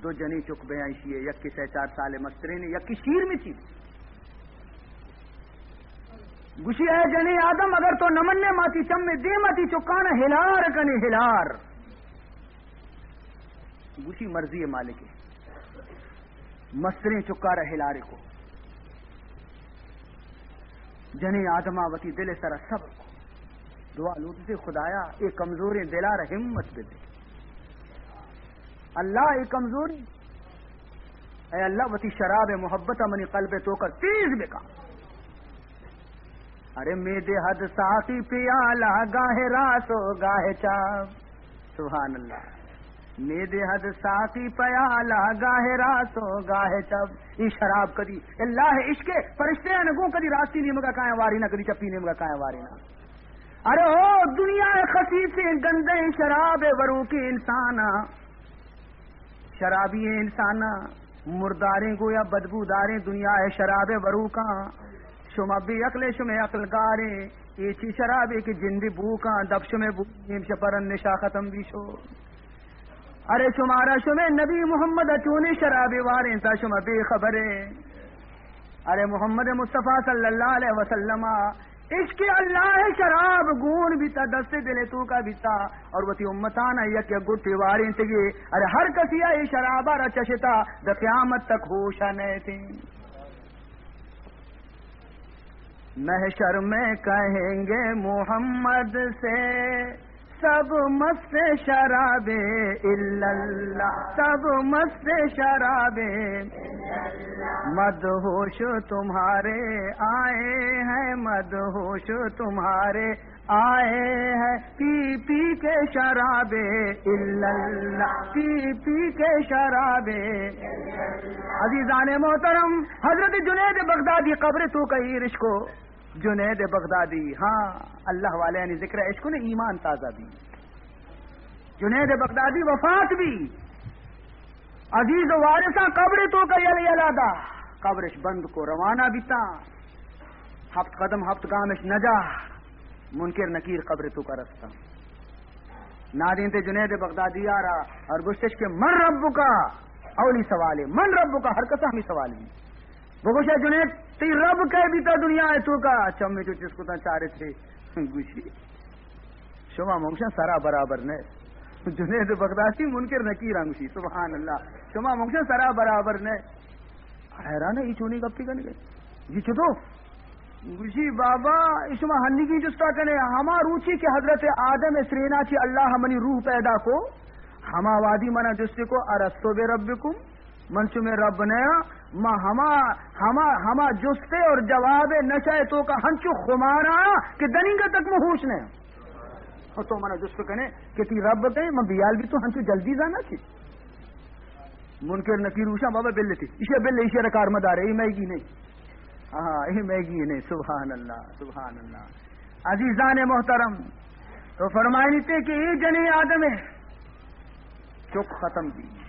دو جنیں چک بیاں ایشی، یکی سہ چار سال مسترین، یکی شیر میں چی۔ گوشی، اے جنیں آدم، اگر تو نمنے ماتی چم میں دے ماتی چکانا ہلار کنے ہلار۔ گوشی، مرضی مالک ہے۔ مستریں چکارا ہلارے کو۔ جنیں آدما وتی دل سرا صبر کو۔ دعا لوٹتے، خدایا، اے کمزوریں دلارا ہمت بدے۔ اللہ، اے کمزوریں، اے اللہ، وتی شراب محبت منی قلب توکا تیز بکا۔ ارے می دے حد ساقی پیالہ، گاہ راست و گاہ چپ۔ سبحان اللہ۔ می دے حد ساقی پیالہ، گاہ راست و گاہ چپ۔ اے شراب کدی اللہ عشق فرشتے نہ گوں کدی راستی نیمگا کائیں واری نہ، کدی چپی نیمگا کائیں واری نہ۔ ارے او دنیا خسیسیں گندیں شراب وروکیں انسانا، شرابی انسانا، مرداریں گویا بدبوداریں دنیا شراب وروکاں۔ شما بے عقل، شما عقل گاریں، اے چی شرابے کہ جندی بوکاں، دپ شما بو، نیم شپرن نشا ختم بی شو۔ ارے شمارا شمے نبی محمد چونیں شرابے واریں تا شما بے خبریں۔ ارے محمد مصطفی صلی اللہ علیہ وسلم عشق اللہ شراب گون بیتا، دست دل توکا بیتا، اور وتی امتانا یک یک گٹے واریں تگے۔ ارے ہر کسی اے شرابا را چشتا، دا قیامت تک ہوشا نیتیں۔ محشر میں کہیں گے محمد سے، سب مست شرابے الا اللہ، سب مست شرابے۔ مدہوش تمہارے آئے ہیں، مدہوش تمہارے آئے ہیں، پی پی کے شرابے الا اللہ، پی پی کے شرابے۔ عزیزان محترم، حضرت جنید بغدادی قبر توکا ایر اش کو۔ جنید بغدادی، ہاں، اللہ والے یعنی ذکر اش کو نے ایمان تازہ بی۔ جنید بغدادی وفات بی۔ عزیز و وارثاں قبر توکا یل یلا دا۔ قبرش بند کو روانہ بیتا۔ ہفت قدم ہفت گامش نجا۔ منکر نکیر قبر توکا رستا۔ نادینتے جنید بغدادی آرا اور گشتش کہ من ربک؟ اولی سوالے، من ربک؟ ہر کسا ہمی سوال بی۔ بگوشے جنید، تئی رب کئے بیتا دنیا توکا؟ چمے چو چست کتا چارے تھے۔ گوشی، شما مگشاں سرا برابر نہ۔ جنید بغدادی منکر نکیراں گوشی، سبحان اللہ، شما مگشاں سرا برابر نہ۔ حیران اے چونی گپی کنگے؟ جی چطور؟ گوشی، بابا، اے شما ہنیگی جستا کنے، ہما روچی کہ حضرت آدم سرینا چی اللہ منی روح پیدا کو، ہما وادی منا جستی کو، ارستو بے ربکم؟ من شمے رب نیا؟ ما ہما، ہما، ہما جستے اور جواب نشہ توکا ہنچو خمارا کہ دنینگا تک من ہوش نیا۔ اور تو منا جست کنے کہ تی رب کئے؟ من بیال بی تو ہنچو جلدی زانا چی؟ منکر نکیر گوشاں، بابا بل تی، ایشی بل، ایشی را کار مدارے، اے میگی نہیں۔ ہاں، اے میگی نہیں۔ سبحان اللہ، سبحان اللہ۔ عزیزان محترم، تو فرمائنی تے کہ اے جنی آدم ہے، چک ختم دی۔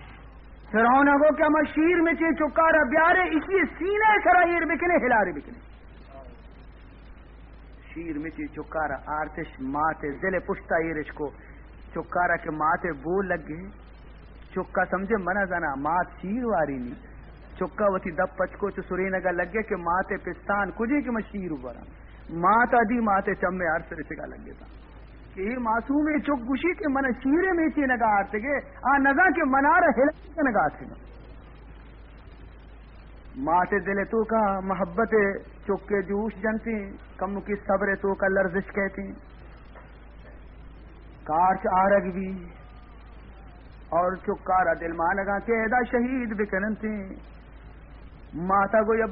فرعون گو کہ ہما شیر میں چے چکارا بیارے، اسی سینے سرا ایر بکنے، ہلارے بکنے۔ شیر مچی چکارا آرتش، مات دل پشتا ایرش کو۔ چکارا کہ مات بو لگے، چکا سمجھے منا زنا، مات شیر واری نی۔ چکا وتی دپ پچ کو چو سرینگا لگے کہ مات پستان کجے کہ من شیر برا۔ مات دی مات چمے ہر سر چگا لگے تا کہ اے معصوم چک گوشی کہ من شیر میچی نگا آرتگے، آ نزا کہ منارا ہلا نگا آرتگے۔ مات دل توکا محبت چکے جوش جنتی، کمکی صبر توکا لرزش کہتی، کارچ آرگ بی اور چکارا دل مانگا کہ ادا شہید بکننتی۔ ماتا گو یا